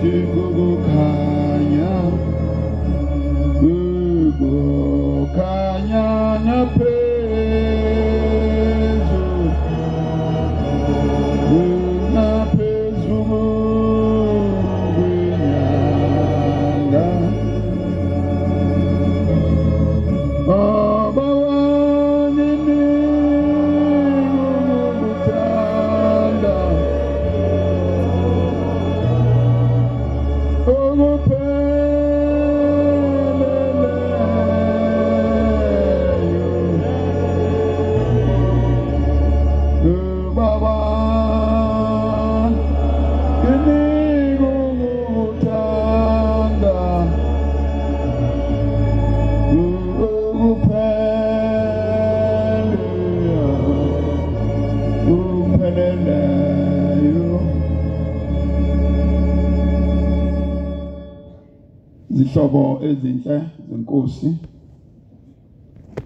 Ukukhanya, ukukhanya ngaphezu, ngaphezu kwenyanga. Baba wanginika ukuthanda okupheleleyo. Baba nginika ukuthanda okupheleleyo. Zihlobo ezinhle zenkosi,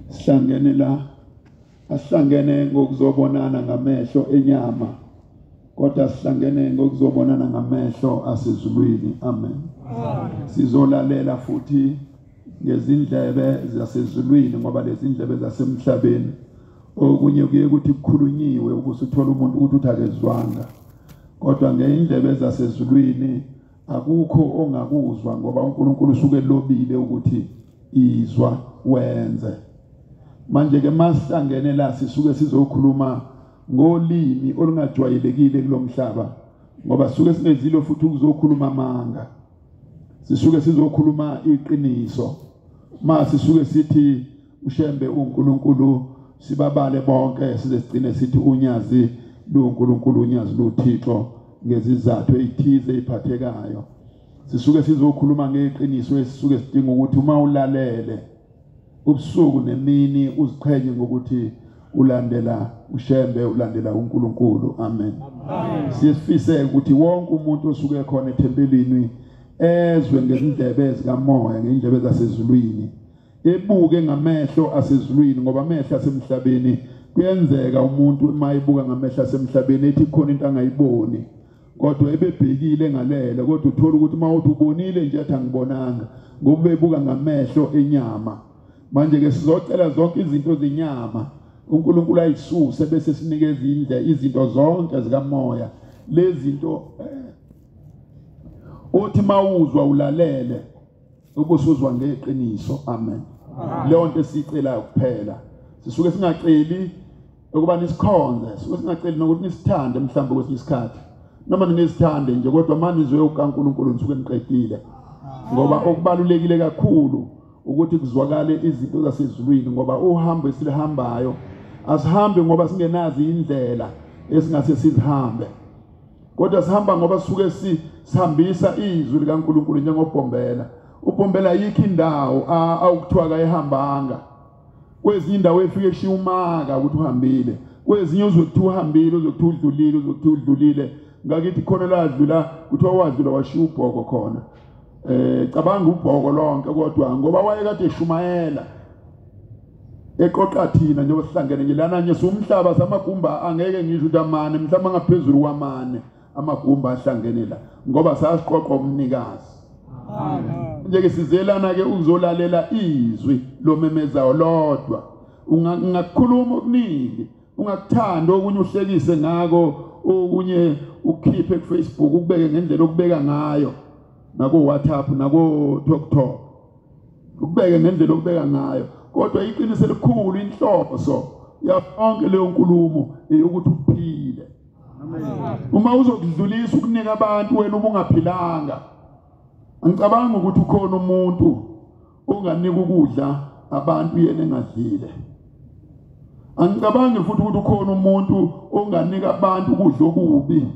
sihlangene la, asihlangene ngokuzobonana ngamehlo enyama, kodwa sihlangene ngokuzobonana ngamehlo asezulwini. Amen. Sizolalela futhi ngezindlebe zasezulwini, ngoba lezi ndlebe zasemhlabeni okunye kuye ukuthi kukhulunyiwe ubusuthola umuntu ukuthi uthi akezwanga, kodwa ngeindlebe zasezulwini akukho ongakuzwa, ngoba uNkulunkulu usuke elobile ukuthi izwa wenze. Manje ke masihlangene la, sisuke sizokhuluma ngolimi olungajwayelekile kulomhlaba, ngoba sisuke singezilo futhi ukuzokhuluma amanga, sisuke sizokhuluma iqiniso. Ma sisuke sithi uShembe uNkulunkulu, sibabale bonke size sigcine sithi unyazi luNkulunkulu, unyazi luThixo, ngezizathu ezithize eziphathekayo. Sisuke sizokhuluma ngeqiniso esisuke sidinga ukuthi uma ulalele ubusuku nemini uziqhenye ngokuthi ulandela uShembe, ulandela uNkulunkulu. Amen. Siyefise ukuthi wonke umuntu osuke khona ethempelini ezwe ngezindlebe zikamoya, ngezindlebe zasezulwini, ebuke ngamehlo asezulwini, ngoba amehlo asemhlabeni kuyenzeka umuntu uma ebuka ngamehlo asemhlabeni ethi khona into angayiboni, kodwa ebebhekile ngalele, kodwa uthola ukuthi uma uthi ubonile nje athi angibonanga, ngoba bebuka ngamehlo enyama. Manje ke sizocela zonke izinto zenyama uNkulunkulu ayisuse, bese sinikeza indle izinto zonke zikamoya. Lezi zinto uthi mawuzwa ulalele ubusuzwa ngeqiniso. Amen. Leyo nto esicelayo kuphela, sisuke singaceli ukuba nisikhonze, sisuke singaceli nokuthi nisithande mhlawumbe kwesinye isikhathi, noma ningesithande nje, kodwa manizwe ukaNkulunkulu nisuke niqedile, ngoba okubalulekile kakhulu ukuthi kuzwakale izinto zasezulwini, ngoba uhambo esilihambayo asihambe ngoba singenazi indlela esingase sizihambe, kodwa sihamba ngoba sisuke sihambisa izwi likaNkulunkulu njengoBhombela. UBhombela yikho indawo awukuthiwa kayihambanga, kwezinye indawo efike eshiya umaka ukuthi uhambile, kwezinye uzwe kuthiwa uhambile, uzwe kuthiwa udlulile, uzwe kuthiwa udlulile. Ngakithi khona ladlula kuthiwa wadlula washiya ubhoko khona. Cabanga ubhoko lonke, kodwa ngoba wayekade eshumayela eqoqa thina njengoba sihlangene nje lana nje siwumhlaba samagumba, angeke ngisho ukuthi amane, mhlawumbe ngaphezulu kwamane amagumba ahlangene la, ngoba sasiqoqa umnikazi. Nje ke sizelana ke ukuzolalela izwi lomemezayo lodwa. Ungakhuluma okuningi, ungakuthanda okunye uhlekise ngako, okunye ukhiphe ku Facebook ukubeke ngendlela okubeka ngayo, nako WhatsApp, nako TalkTalk, ukubeke ngendlela okubeka ngayo, kodwa iqiniso elikhulu, inhloso yonke leyo nkulumo eyokuthi uphile. Uma uzokudlulisa ukunika abantu wena ubungaphilanga, angicabanga ukuthi ukhona umuntu onganika ukudla abantu yena engadlile. Angicabangi futhi ukuthi ukhona umuntu onganika abantu ukudla okubi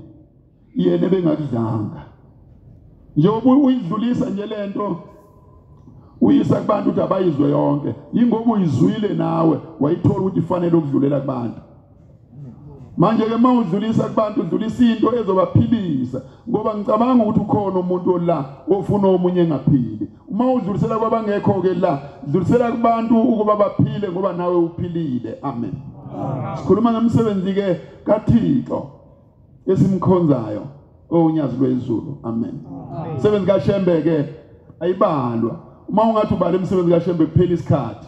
yena bengakudlanga. Njengoba uyidlulisa nje lento uyisa kubantu ukuthi abayizwe yonke, yingoba uyizwile nawe wayithola ukuthi ifanele ukudlulela kubantu. Manje ke mawudlulisa kubantu udlulisa into ezobaphilisa, ngoba ngicabanga ukuthi ukhona umuntu la ofuna omunye engaphili. Uma udlulisela kwabangekho ke la, dlulisela kubantu ukuba baphile ngoba nawe uphilile. Amen. Sikhuluma ngomsebenzi ke kaThixo esimkhonzayo. Unyazi lwezulu. Amen. Umsebenzi kaShembe ke ayibalwa. Uma ungathi ubala imisebenzi kaShembe kuphela isikhathi.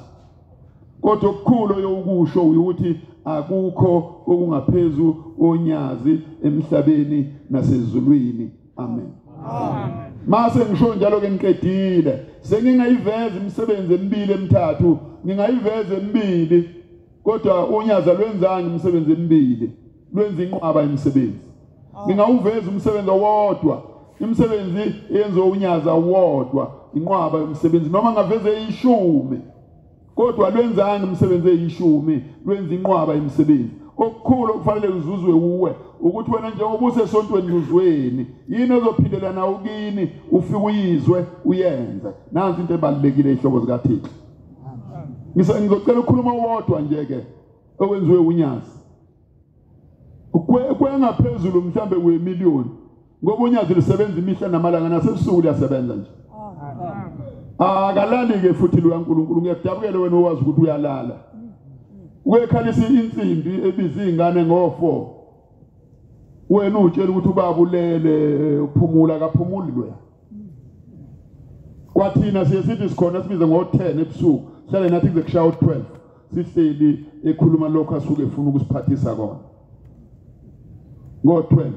Kodwa okukhulu oyokusho ukuthi akukho okungaphezu konyazi emhlabeni nasezulwini. Amen. Amen. Mase ngisho njalo ke ngiqedile. Sengingayiveza imisebenzi emibili emithathu, ngingayiveza emibili. Kodwa unyazi alwenzanga imisebenzi emibili, lwenza inqwaba imisebenzi. Ngingawuveza umsebenzi owodwa, imisebenzi eyenziwa unyazi awodwa, inqwaba yomsebenzi noma ngaveze ishumi. Kodwa lwenzanga imisebenzi eyishumi, lwenza inqwaba imisebenzi. Okukhulu okufanele kuzuzwe uwe ukuthi wena njengoba usesontweni luzweni, yini ozophindela nawo kini ufike uyizwe uyenze. Nansi into ebalulekile ihlobo zikaThixo. Ngizocela ukukhuluma wodwa nje ke okwenziwe unyazi. Kwengaphezulu mhlambe kwemiliyoni ngoba unyazi lusebenza imihla namalanga nasebusuku liyasebenza nje. Akalali ke futhi lukaNkulunkulu, ngiyakudabukela wena owazi ukuthi uyalala. Ukekhalisa insimbi ebiza izingane ngo4. Wena utshela ukuthi ubaba ulele uphumula, akaphumuli loya. Kwathina siye sithi sikhona sibize ngo10 ebusuku, hlale nathi kuze kushaya u12 sihleli ekhuluma lokho asuke efuna ukusiphathisa kona. Ngo12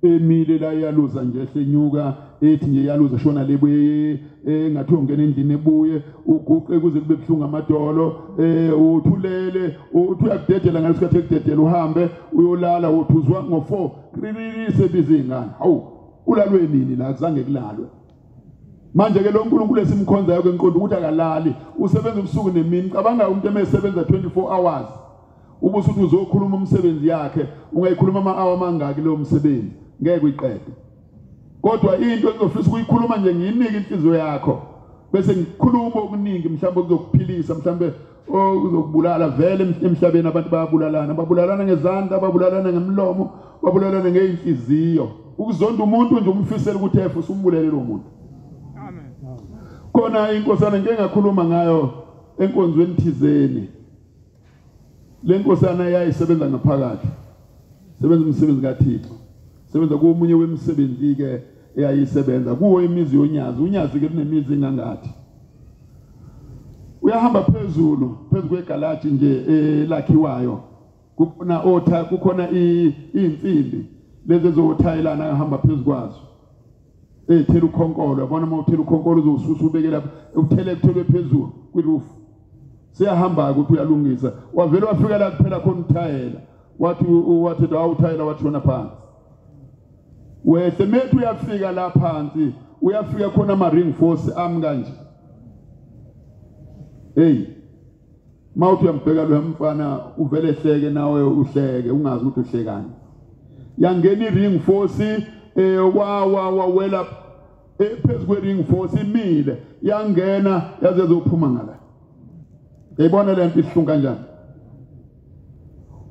emile la iyaluza nje ehlenyuka ethi nje iyaluza shona lebuye engathi ungena endlini ebuye uguqe kuze kube buhlungu amadolo, uthulele uthi uyakudedela ngalesikhathi ekudedela uhambe uyolala uthuzwa ngo4 ririri sebiza izingane. Hawu, kulalwe nini la? Kuzange kulalwe. Manje ke lo nkulunkulu esimkhonzayo ke ngiqonda ukuthi akalali, usebenza ubusuku nemini. Cabanga umuntu emesebenza 24 hours ubusuthi uzokhuluma umsebenzi yakhe, ungayikhuluma ama-hour amangaki leyo msebenzi, ngeke uyiqede. Kodwa into engizofisa ukuyikhuluma nje ngiyinike inhliziyo yakho bese ngikhuluma okuningi mhlawumbe okuzokuphilisa, mhlawumbe okuzokubulala. Vele emhlabeni abantu bayabulalana, babulalana ngezandla, babulalana ngemlomo, babulalana ngeyinhliziyo. Ukuzonda umuntu nje umfisela ukuthi efe, usumbulele lo muntu. Amen. Khona inkosana ngeke ngakhuluma ngayo enkonzweni thizeni. Le nkosana yayisebenza ngaphakathi, sebenza umsebenzi kaThixo, sebenza komunye wemisebenzi ke eyayisebenza kuwo imizi yonyazi. Unyazi ke kunemizi engangathi. Uyahamba phezulu phezu kwegalaji nje elakhiwayo, kukhona otha, kukhona insimbi lezi ezothayelana ahamba phezu kwazo, ethela ukhonkolo. Yabona uma uthela ukhonkolo uzosusa ubeke lapha, uthele kuthelwe phezulu kwiroof. Siyahamba ukuthi uyalungisa, wavele wafika la kuphela khona uthayela, wathi wathi awuthayela washona phansi. Wehle methu uyafika la phansi, uyafika khona ama ring force ami kanje. Hey, mawuthi uyambheka lo mfana uvele ehleke nawe uhleke ungazi ukuthi uhlekani. Yangena i-ring force wawela phezu kwe-ring force imile, yangena yaze yazophuma ngala. Uyayibona le nto ihlungu kanjani?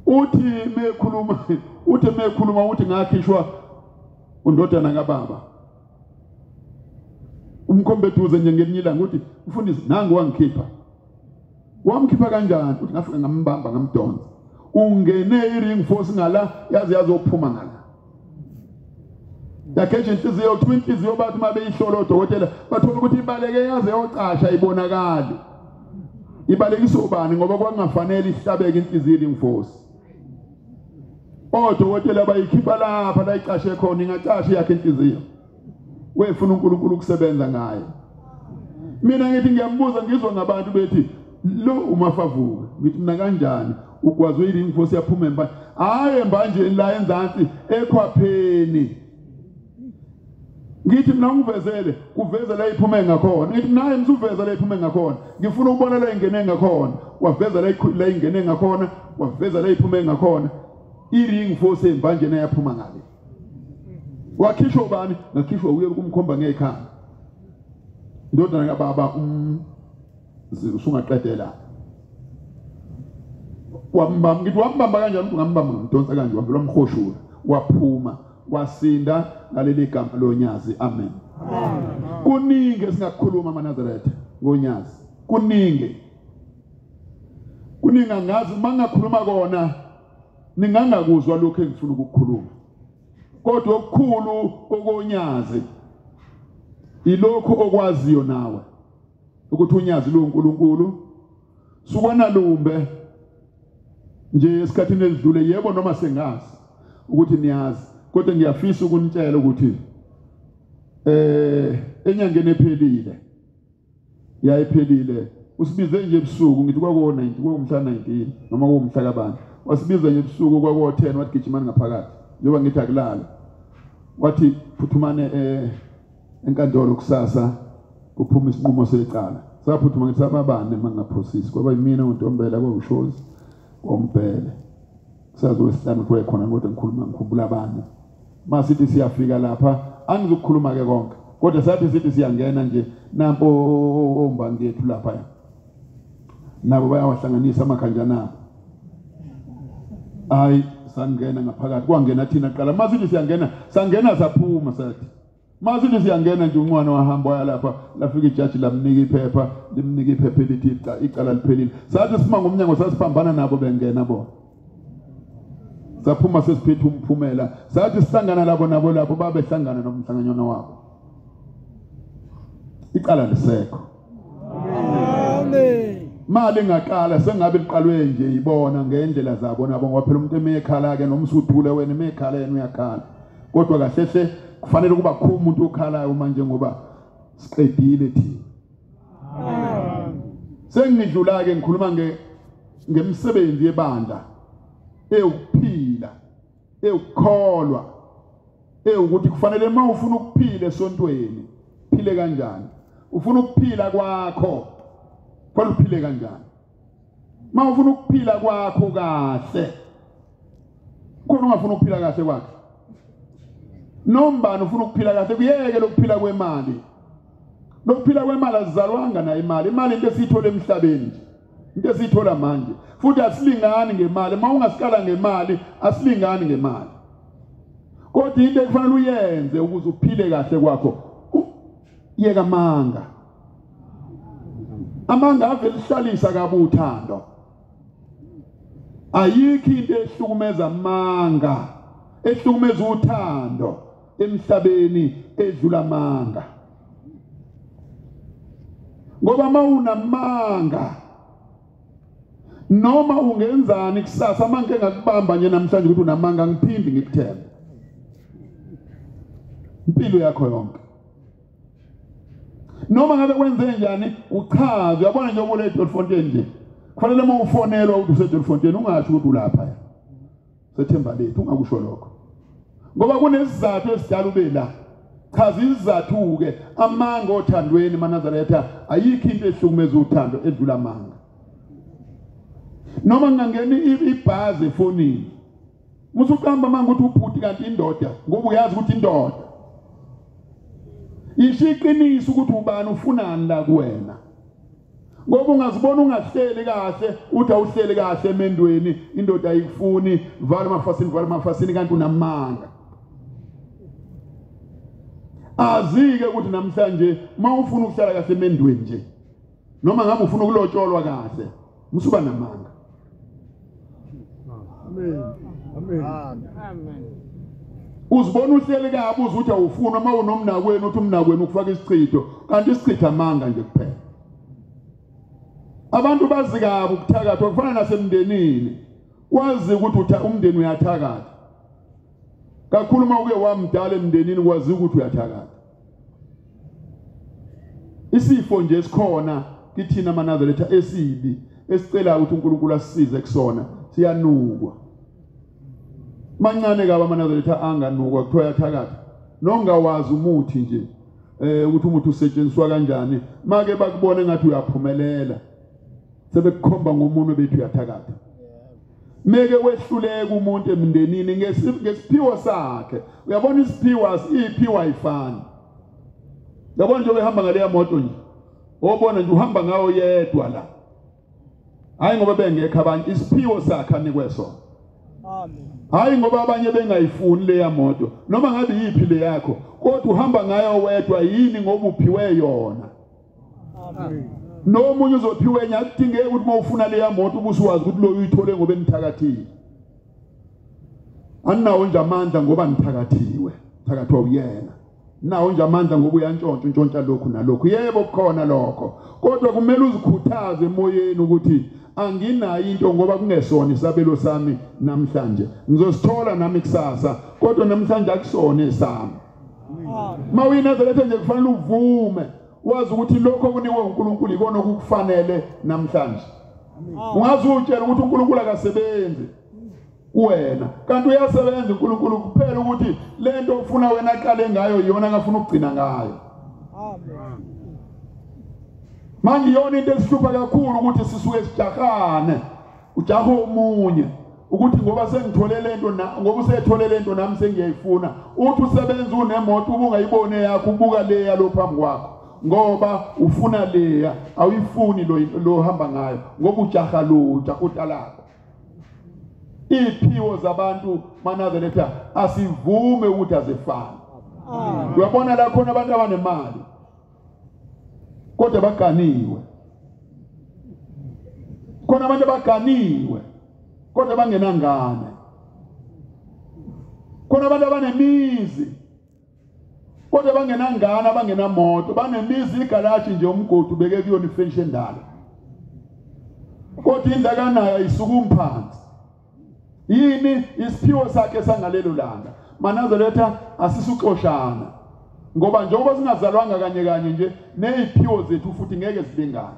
Uthi mekhuluma, uthi mekhuluma uthi ngakhishwa undodana kababa. Umkhombe eduze nje ngelinye ilanga uthi mfundisi nangu wangikhipha. Wamkhipha kanjani? Uthi ngafika ngambamba ngamdonsa. Ungene i-ring force ngala yaze yazophuma ngala. Yageja inhliziyo, kuthiwa inhliziyo bathi uma beyihlola odokotela bathola ukuthi ibaleke yaze yocasha ibonakali. Ibalekiswa ubani? Ngoba kwakungafanele ihlabeke inhliziyo i-ring force. Odokotela bayikhipha lapha la icashe khona, ingacasha yakhe inhliziyo. Wefuna uNkulunkulu ukusebenza ngayo. Mina ngithi ngiyambuza, ngizwa ngabantu bethi lo umafavuka, ngithi mina kanjani ugwazwe i-ring force yaphuma emba? Hayi embanjeni la enzansi ekhwapheni. Ngithi mina ungivezele, kuveze la iphume ngakhona. Ngithi mina hayi msuveza la iphume ngakhona, ngifuna ukubona la ingene ngakhona. Waveza la ingene ngakhona, waveza la iphume ngakhona. I-ring force embanjeni yaphuma ngale. Wakhishwa ubani? Ngakhishwa uye kumkhomba ngekhanda. Indodana kababa usungaqedela. Wambamba, ngithi wambamba kanjani? Ngambamba ngamdonsa kanje, wavela wamhoshula, waphuma, wasinda ngaleli gama lonyazi. Amen. Kuningi esingakukhuluma amaNazaretha ngonyazi, kuningi, kuningi angazi uma ngingakhuluma kona ningangakuzwa lokho engifuna ukukukhuluma. Kodwa okukhulu okonyazi ilokhu okwaziyo nawe ukuthi unyazi luNkulunkulu. Sukwana lumbe nje esikhathini esidlule, yebo noma sengazi ukuthi niyazi, kodwa ngiyafisa ukunitshela ukuthi enyangeni ephelile, yayiphelile, usibize nje ebusuku, ngithi kwako 90, kwakumhla 19 noma kwakumhla kabani, wasibiza nje ebusuku kwako 10, wathi gijimani ngaphakathi njengoba ngithi akulala, wathi phuthumane enkantolo kusasa kuphuma isinqumo secala. Saphuthuma ngithi sababane mangaphosisi, kwaba yimina uNtombela, kwawushozi, kwaMbhele, kusazi wesihlanu kuthiwa khona, kodwa ngikhuluma ngikhumbula abanye. Masithi siyafika lapha, angizukukhuluma ke konke, kodwa sathi sithi siyangena nje, nampo ombangi yethu lapha nabo bayawahlanganisa amakhanjana abo. Hayi, sangena ngaphakathi, kwangena thina kuqala. Masithi siyangena, sangena saphuma, sathi masithi siyangena nje, uncwane wahamba waya lapha, lafika ijaji lamnika iphepha, limnika iphepha elithi icala liphelile. Sathi sima ngomnyango, sasiphambana nabo bengena bona, saphuma sesiphethe umphumela. Sathi sihlangana labo nabo lapho babehlangana nomhlanganyana wabo, icala lisekho. Amen. Mali ingaqala sengabe liqalwe nje ibona ngendlela zabo nabo, ngoba phela umuntu emekhala ke nomsuthule wena emekhala yena uyakhala, kodwa kahle hle kufanele kuba khona umuntu okhalayo manje ngoba siqedile thina. Amen. Sengidlula ke ngikhuluma ngemisebenzi yebandla ewukuphila, ewukukholwa, ewukuthi kufanele uma ufuna ukuphila esontweni phile kanjani, ufuna ukuphila kwakho kufanele uphile kanjani. Uma ufuna ukuphila kwakho kahle, khona ungafuna ukuphila kahle kwakhe, nombani ufuna ukuphila kahle, kuyeke lokuphila kwemali. Lokuphila kwemali azizalwanga nayo imali. Imali into esiyithola emhlabeni nje, into esiyithola manje, futhi asilingani ngemali. Uma ungasikala ngemali, asilingani ngemali. Kodwa into ekufanele uyenze ukuze uphile kahle kwakho, yeka amanga. Amanga avele ihlalisa kabi uthando. Ayikho into ehlukumeza amanga, ehlukumeza uthando emhlabeni edlula amanga. Ngoba mawunamanga noma ungenzani kusasa, amanga engakubamba nje namhlanje ukuthi unamanga, ngiphindi ngikuthembe impilo yakho yonke. Noma ngabe kwenze njani uchaze. Uyabona nje ubule eDolfontein nje, kufanele uma ufonelwa ukuthi useDolfontein ungasho ukuthi ulapha sethemba lethu, ungakusho lokho, ngoba kunesizathu esidala ube la. Chaza isizathu ke. Amanga othandweni maNazaretha, ayikho into ehlukumeza uthando edlula amanga. Noma ngingangena ibhazi efonini, musuqamba manga ukuthi ubhuti kanti indoda, ngoba uyazi ukuthi indoda. Isho iqiniso ukuthi ubani ufunani la kuwena, ngoba ungazibona ungahleli kahle, uthi awuhleli kahle emendweni, indoda ayikufuni, vala amafasini, vala amafasini, kanti unamanga. Azike ukuthi namhlanje uma ufuna ukuhlala kahle emendweni nje, noma ngabe ufuna ukulotsholwa kahle, musuba namanga. Amen. Amen. Amen. Uzibona uhleli kabi, uze uthi awufuni, uma unomnakwenu uthi umnakwenu ukufaka isichitho, kanti isichitho amanga nje kuphela. Abantu bazi kabi ukuthakatha, kufana nasemndenini, wazi ukuthi umndeni uyathakatha kakhulu. Uma uke wamdala emndenini kwazi ukuthi uyathakatha. Isifo nje esikhona kithina amaNazaretha esibi esicela ukuthi uNkulunkulu asisize kusona, siyanukwa. Mancane kabi amaNazaretha anganukwa kuthiwa uyathakatha, nongawazi umuthi nje ukuthi umuthi usetshenziswa kanjani, make bakubone ngathi uyaphumelela sebekukhomba ngomunwe bethi uyathakatha. Meke wehluleka umuntu emndenini ngesiphiwo sakhe. Uyabona isiphiwo iphiwa ayifani. Uyabona nje behamba ngaleya moto nje, obona nje uhamba ngayo yedwa la, hayi ngoba bengekho abanye, isiphiwo sakhe anikwe sona. Amen. Hayi ngoba abanye bengayifuni leya moto, noma ngabe yiphi le yakho, kodwa uhamba ngayo wedwa. Yini? Ngoba uphiwe yona. Amen. Nomunye uzophiwe enye, akudingeki ukuthi uma ufuna leya moto ubusuwazi ukuthi lo uyithole ngoba enithakathile. Aninawo nje amandla ngoba nithakathiwe. Thakathwa uyena. Nawo nje amandla ngoba uyantshontsha untshontsha lokhu nalokhu. Yebo kukhona lokho, kodwa kumele uzikhuthaze emoyeni ukuthi anginayo into ngoba kungesona isabelo sami namhlanje. Ngizosithola nami kusasa, kodwa namhlanje akusona esami. MawuyiNazaretha nje kufanele uvume, wazi ukuthi lokho okunikwe uNkulunkulu ikona okukufanele namhlanje. Ungaze utshela ukuthi uNkulunkulu akasebenzi kuwena, kanti uyasebenza uNkulunkulu, kuphela ukuthi lento ofuna wena aqale ngayo iyona akafuna ukugcina ngayo. Amen. Manje iyona into esihlupha kakhulu ukuthi sisuke sijahane, ujaha omunye ukuthi ngoba sengithole lento, ngoba usethole lento nami sengiyayifuna. Uthi usebenza unemoto ubungayiboni yakho, ubuka leya lo phambi kwakho ngoba ufuna leya, awuyifuni lo hamba ngayo ngoba ujaha lo, ujaha utalako. Iphiwo zabantu maNazaretha asivume ukuthi azifani. Uyabona la khona abantu abanemali kodwa baganiwe, khona abantu abaganiwe kodwa bangenangane, khona abantu abanemizi kodwa bangenangane, abangenamoto, banemizi igalashi nje umgodi ubeke kuyona ifenshi endala, kodwa indlu akanayo ayisukumi phansi. Yini isiphiwo sakhe sangalelo langa? MaNazaretha asisuxoshana, ngoba njengoba singazalwanga kanye kanye nje neziphiwo zethu futhi ngeke zilingane.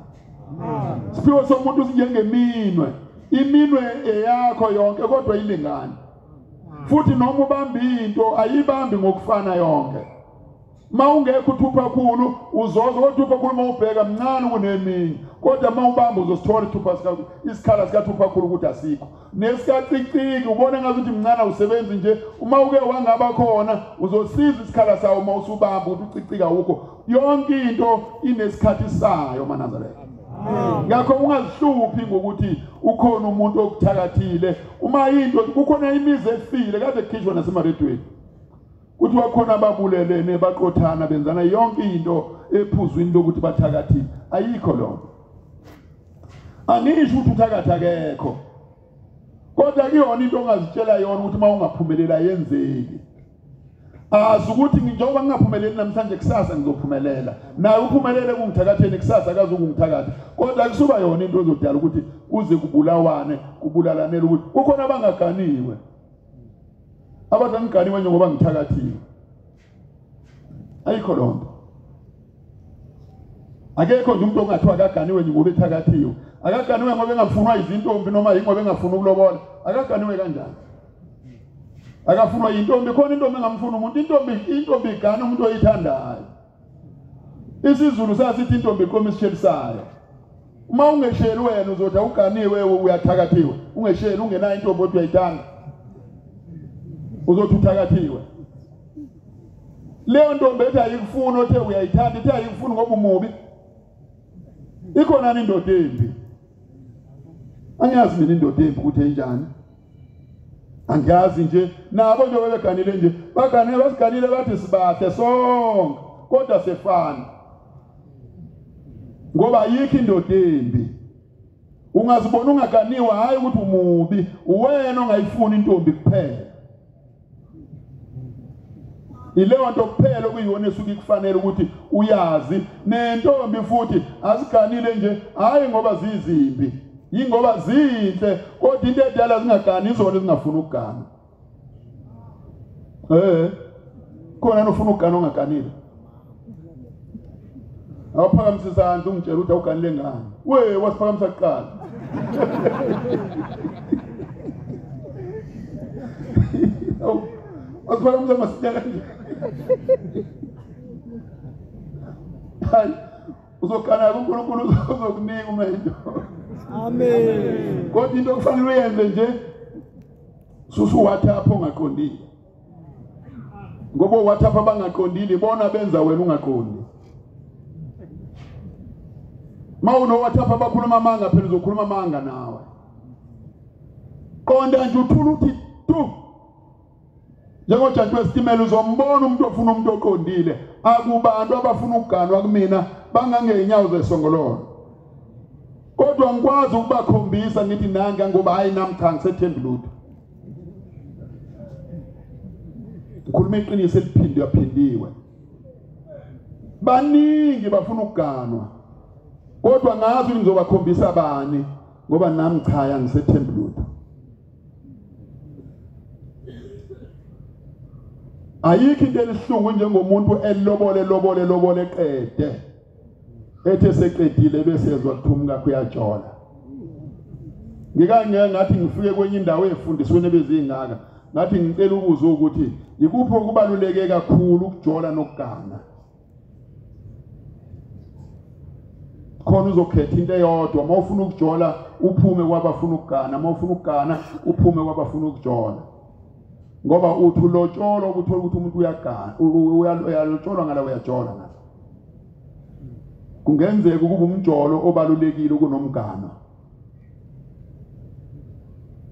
Isiphiwo somuntu sinjengeminwe, iminwe eyakho yonke kodwa ilingane. Futhi noma ubamba into ayibambi ngokufana yonke. Ma ungekho uthupha khulu uzozwa, kodwa uthupha khulu uma ubheka mncane kuneminye, kodwa uma ubamba uzosithola ithupha isikhala sikathupha khulu ukuthi asikho. Nesikaciciki ubona ngathi mncane awusebenzi nje, uma uke wangaba khona uzosiza isikhala sawo uma usubamba ukuthi ucicika awukho. Yonke into inesikhathi sayo maNazaretha. Ngakho ungazihluphi ngokuthi ukhona umuntu okuthakathile. Uma into kukhona imizi efile kade kukhishwa nasemaredweni, kuthiwa khona ababulelene baqothana benzana yonke into ephuzwini lokuthi bathakathile. Ayikho lonto. Angisho ukuthi uthakatha akekho, kodwa kuyona into ongazitshela yona ukuthi uma ungaphumelela yenzeki. Azi ukuthi njengoba ngingaphumeleli namhlanje, kusasa ngizophumelela. Naye uphumelele kungithakatheni, kusasa akazukungithakatha. Kodwa kusuba yona into ezodala ukuthi kuze kubulawane, kubulalanele ukuthi kukhona abangaganiwe, abathi angiganiwe nje ngoba ngithakathiwe. Ayikho lonto. Akekho nje umuntu ongathiwa akaganiwe nje ngoba ethakathiwe. Akaganiwe ngoba engafunwa izintombi noma yingoba engafuni ukulobola. Akaganiwe kanjani? Akafunwa yintombi. Khona intombi engamfuni umuntu. Intombi igana umuntu oyithandayo. IsiZulu sasithi intombi iqoma isisheli sayo. Uma ungesheli wena uzothi awuganiwe, uyathakathiwe. Ungesheli ungenayo intombi othi uyayithanda, uzothi uthakathiwe. Leyo ntombi ethi ayikufuni, othe uyayithanda, ithi ayikufuni ngoba umubi. Ikhona indoda embi? Angiyazi mina indoda embi ukuthi enjani. Angiyazi nje. Nabo nje bebeganile nje, baganile basiganile bathi sibahle sonke, kodwa sefana. Ngoba ayikho indoda embi. Ungazibona ungaganiwe, hayi ukuthi umubi, uwena ongayifuni intombi kuphela. Ileyo nto kuphela okuyiyona esuke ikufanele ukuthi uyazi. Nentombi futhi aziganile nje, hayi ngoba zizimbi, yingoba zinhle, kodwa into edala zingagani izona ezingafuni ukugana. Khona nofuna ukugana ongaganile. Awuphakamisa isandla ungitshela ukuthi awuganile ngani. We wasiphakamisa kuqala. Wasiphakamisa masinya kanje. Hayi, uzogana kuNkulunkulu uzokunika umendo. Amen. Kodwa into okufanele uyenze nje, susu WhatsApp ongaqondile. Ngoba WhatsApp abangaqondile bona benza wena ungaqondi. Mawuno WhatsApp abakhuluma amanga phela uzokhuluma amanga nawe. Qonda nje uthula uthi tu. Njengojantshi wesitimela uzombona umuntu ofuna umuntu oqondile. Akubantu abafuna ukuganwa kumina bangangeenyawo zesongololo. Kodwa ngikwazi ukubakhombisa ngithi nanga ngoba hayi nami cha ngisethembi lutho. Ngikhuluma iqiniso eliphindwe yaphindiwe. Baningi bafuna ukuganwa, kodwa ngazi ukuthi ngizobakhombisa bani, ngoba nami cha angisethembi lutho. Ayikho into elihlungu njengomuntu elobole lobole lobole qede, ethe seqedile bese ezwa kuthiwa umkakhe uyajola. Ngike ngathi ngifike kwenye indawo efundisweni ebezingaka, ngathi ngicela ukuzwa ukuthi ikuphi okubaluleke kakhulu, ukujola nokugana. Khona uzokhetha into eyodwa. Uma ufuna ukujola uphume kwabafuna ukugana, uma ufuna ukugana uphume kwabafuna ukujola, ngoba uthi ulotsholwa ukuthola ukuthi umuntu uyagana, uyalotsholwa ngala, uyajola ngala. Kungenzeka ukuba umjolo obalulekile kunomgano.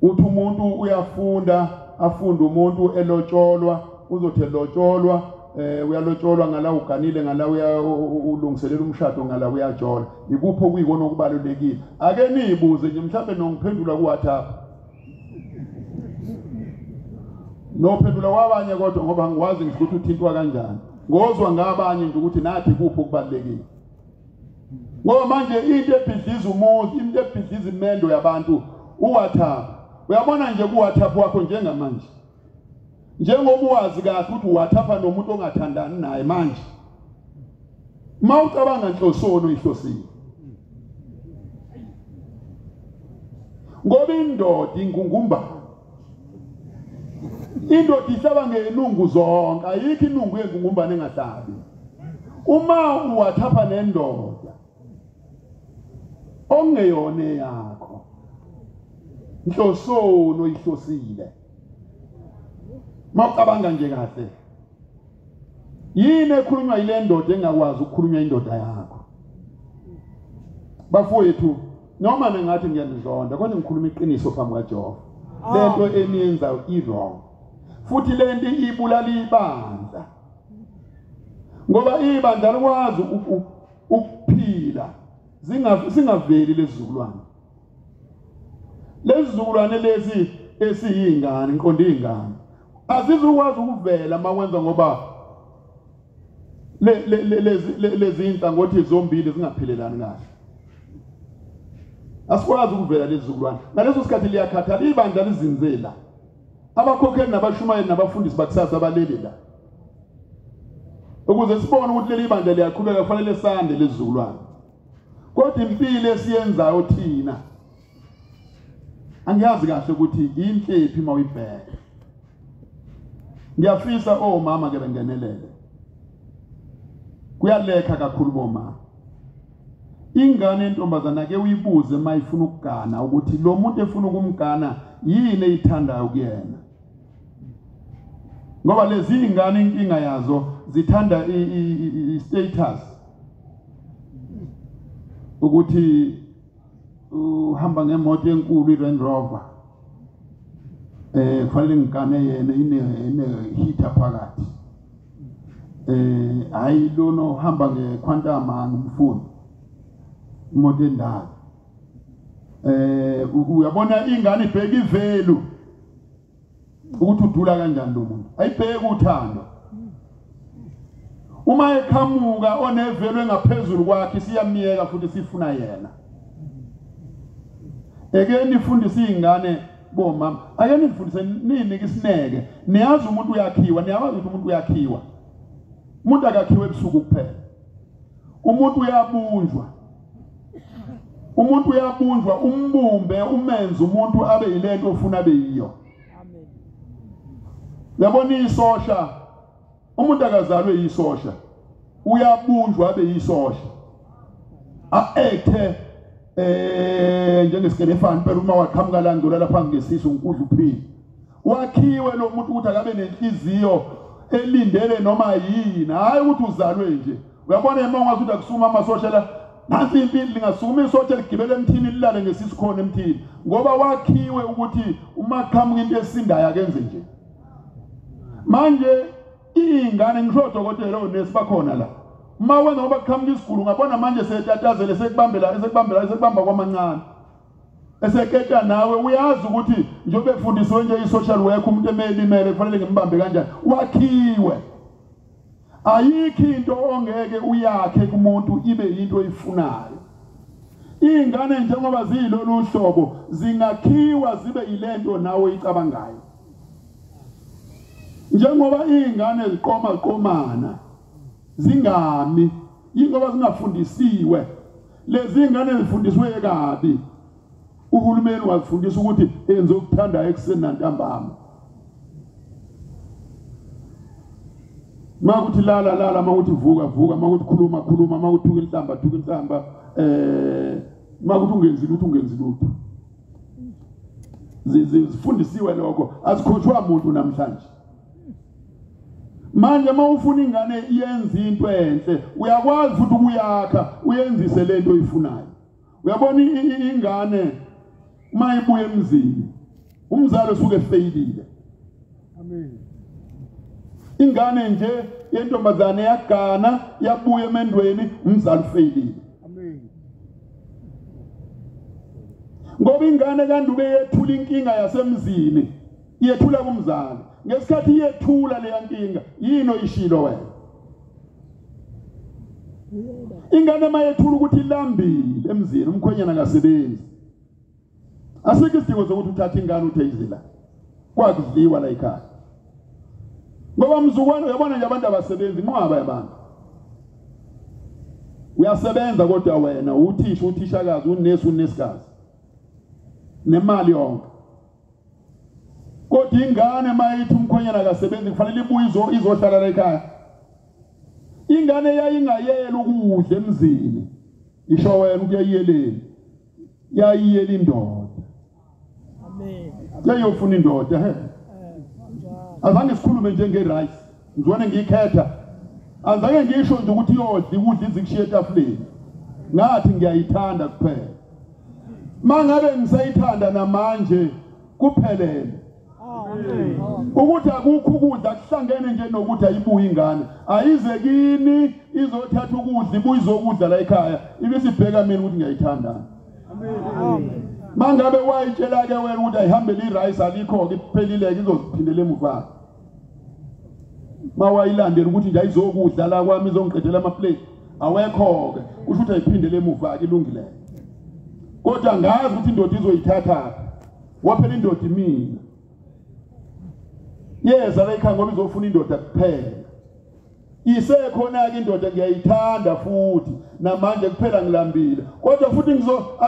Uthi umuntu uyafunda, afunde umuntu elotsholwa, uzothi elotsholwa, uyalotsholwa ngala, uganile ngala, ulungiselela umshado ngala, uyajola. Ikuphi okuyikona okubalulekile? Ake niyibuze nje, mhlawumbe nongiphendula ku-WhatsApp, nophendula kwabanye, kodwa ngoba ngikwazi ngisho ukuthi uthintwa kanjani, ngozwa ngabanye nje ukuthi nathi kuphi okubalulekile. Ngoba manje into ebhidliza umuzi, into ebhidliza imendo yabantu, uWhatsApp. Uyabona nje ku-WhatsApp wakho njengamanje, njengoba uwazi kahle ukuthi uWhatsApp nomuntu ongathandani naye manje, uma ucabanga nhlosoni oyihlosile, ngoba indoda ingungumba, indoda ihlaba ngenungu zonke, ayikho inungu yengungumbane engahlabi. Uma uWhatsApp nendoda ongeyona yakho, nhlosoni oyihlosile? Mawucabanga nje kahle, yini ekhulunywa yile ndoda engakwazi ukukhulunywa indoda yakho? Bafowethu, noma nengathi ngiyanizonda, kodwa ngikhuluma iqiniso phambi kaJehova. Lento eniyenzayo i-wrong, futhi lento ibulala ibandla, ngoba ibandla likwazi ukuphila singaveli lezizukulwane. Lezizukulwane lezi esiyingane, ngiqonde ingane, azizukwazi ukuvela makwenza, ngoba lezi inhlangothi zombili zingaphilelani kahle. Asikwazi ukuvela lezizukulwane. Ngaleso sikhathi liyakhathala ibandla, lizinzela abakhokheli nabashumayeli nabafundisi bakusasa balele la. Ukuze sibone ukuthi leli bandla liyaqhubeka, kufanele sande lezizukulwane. Kodwa impilo esiyenzayo thina, angiyazi kahle ukuthi inhlephi mawuyibheka. Ngiyafisa omama ke bengenelele, kuyalekha kakhulu bomama. Ingane yentombazana ke uyibuze mayifuna ukugana ukuthi lo muntu efuna ukumgana yini eyithandayo kuyena, ngoba lezi ingane inkinga yazo zithanda i-status, ukuthi uhamba ngemoto enkulu, i-Range Rover, kufanele ngigane yena, ine heater phakathi. Hayi, lona uhamba ngeQuantum angimfuni, imoto endala. Uyabona ingane ibheka i-value, ukuthi udula kanjani lo muntu, ayibheki uthando. Uma eqhamuka one-value engaphezulu kwakhe, siyamiyeka futhi sifuna yena. Eke nifundise izingane bomama, ake nifundise, ninike isineke. Niyazi umuntu uyakhiwa, niyawazi ukuthi umuntu uyakhiwa. Umuntu akakhiwe ebusuku kuphela, umuntu uyabunjwa. Umuntu uyabunjwa, umbumbe, umenze umuntu abe yilento ofuna abe yiyo. Uyabona isosha, umuntu akazalwe yisosha, uyabunjwa abe yisosha, a-ekthe njengesikelefani phela. Uma waqhamuka la, ngidlula lapha ngesisu ngikudla uphile. Wakhiwe lo muntu ukuthi akabe nenhliziyo elindele noma yini, hayi ukuthi uzalwe nje. Uyabona uma ungathi ukuthi akusuma amasosha la, nansi impilo, lingasukuma isosha ligibele emthini, lilale ngesisu khona emthini, ngoba wakhiwe ukuthi uma qhamuka into esindayo akenze nje. Manje iy'ngane, ngisho odokotela, onesi bakhona la, uma wenza ngoba kuqhamuka isigulu, ungabona manje setatazele, sekubambela, sekubambela, sekubamba kwamancane. Eseketa nawe uyazi ukuthi njengoba efundisiwe nje i-social work, umuntu emelimele kufanele ngimbambe kanjani, wakhiwe. Ayikho into ongeke uyakhe kumuntu ibe into oyifunayo. Iy'ngane njengoba ziyilolu hlobo zingakhiwa zibe yilento nawe oyicabangayo. Njengoba iy'ngane ziqoma qomana zingami, yingoba zingafundisiwe. Lezi ngane zifundiswe kabi. Uhulumeni wazifundisa ukuthi enze okuthandayo ekuseni nantambama. Makuthi lala lala, makuthi vuka vuka, makuthi khuluma khuluma, makuthi thuka inhlamba thuka inhlamba, makuthi ungenzi lutho ungenzi lutho. Zifundisiwe lokho, azikhotshwa umuntu namhlanje. Manje uma ufuna ingane yenze into enhle, uyakwazi futhi ukuyakha uyenzise lento oyifunayo. Uyabona ingane uma ibuya emzini, umzali usuke efeyilile. Amen. Ingane nje yentombazane yagana yabuya emendweni, umzali ufeyilile. Amen. Ngoba ingane kandube yethula inkinga yasemzini, yethula kumzali. Ngesikhathi yethula leya nkinga, yini oyishilo wena? Ingane mayethula ukuthi ilambile emzini, umkhwenyana akasebenzi. Asikho isidingo sokuthi uthathe ingane uthe izila. Kwakudliwa la ekhaya. Ngoba mzukwana uyabona nje abantu abasebenzi, inqwaba yabantu. Uyasebenza kodwa wena uthisha, uthishakazi, unesi, unesikazi. Nemali yonke. Kodwa ingane mayithi umkhwenyana akasebenzi kufanele ibuye izohlala la ekhaya. Ingane yayingayela ukudla emzini. Isho wena ukuyiyeleni. Yayiyela indoda. Amen. Yayofuna indoda he. Azange sikhulume nje ngerice. Ngizwane ngiyikhetha. Azange ngisho nje ukuthi iyodla ukudla izikushiye etafuleni. Ngathi ngiyayithanda kuphela. Mangabe ngisayithanda namanje kuphelele. Amen. Ukuthi akukho ukudla kuhlangene nje nokuthi ayibuye ingane. Ayize kini izothatha ukudla ibuye izokudla la ekhaya. Ibisibheka mina ukuthi ngiyayithanda. Amen. Mangabe wayitshela ke wena ukuthi ayihambele irice alikho ke iphelile ke izoziphindela emuva. Mawayilandela ukuthi nje ayizokudla la kwami izongiqedela ama plate. Awekho ke kusho ukuthi ayiphindele emuva ke ilungile. Kodwa ngazi ukuthi indoda izoyithatha. Waphela indoda imina. Yeza la ekhaya ngoba izofuna indoda kuphela. Isekhona ke indoda ngiyayithanda futhi namanje kuphela ngilambile. Kodwa futhi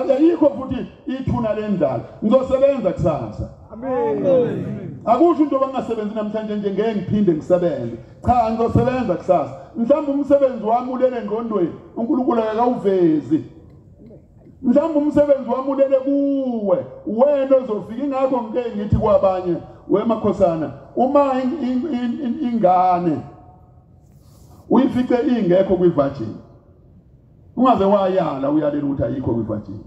ayikho futhi ithuna lendlala. Ngizosebenza kusasa. Amen. Akusho into bangasebenzi namhlanje nje ngeke ngiphinde ngisebenze. Cha, ngizosebenza kusasa. Mhlawumbe umsebenzi wami ulele engqondweni, uNkulunkulu akawuvezi. Mhlawumbe umsebenzi wami ulele kuwe, wena ozofika. Ingakho ngike ngithi kwabanye, wemakhosana, uma ingane uyifice ingekho kwivirgin, ungaze wayala uyalela ukuthi ayikho kwivirgin,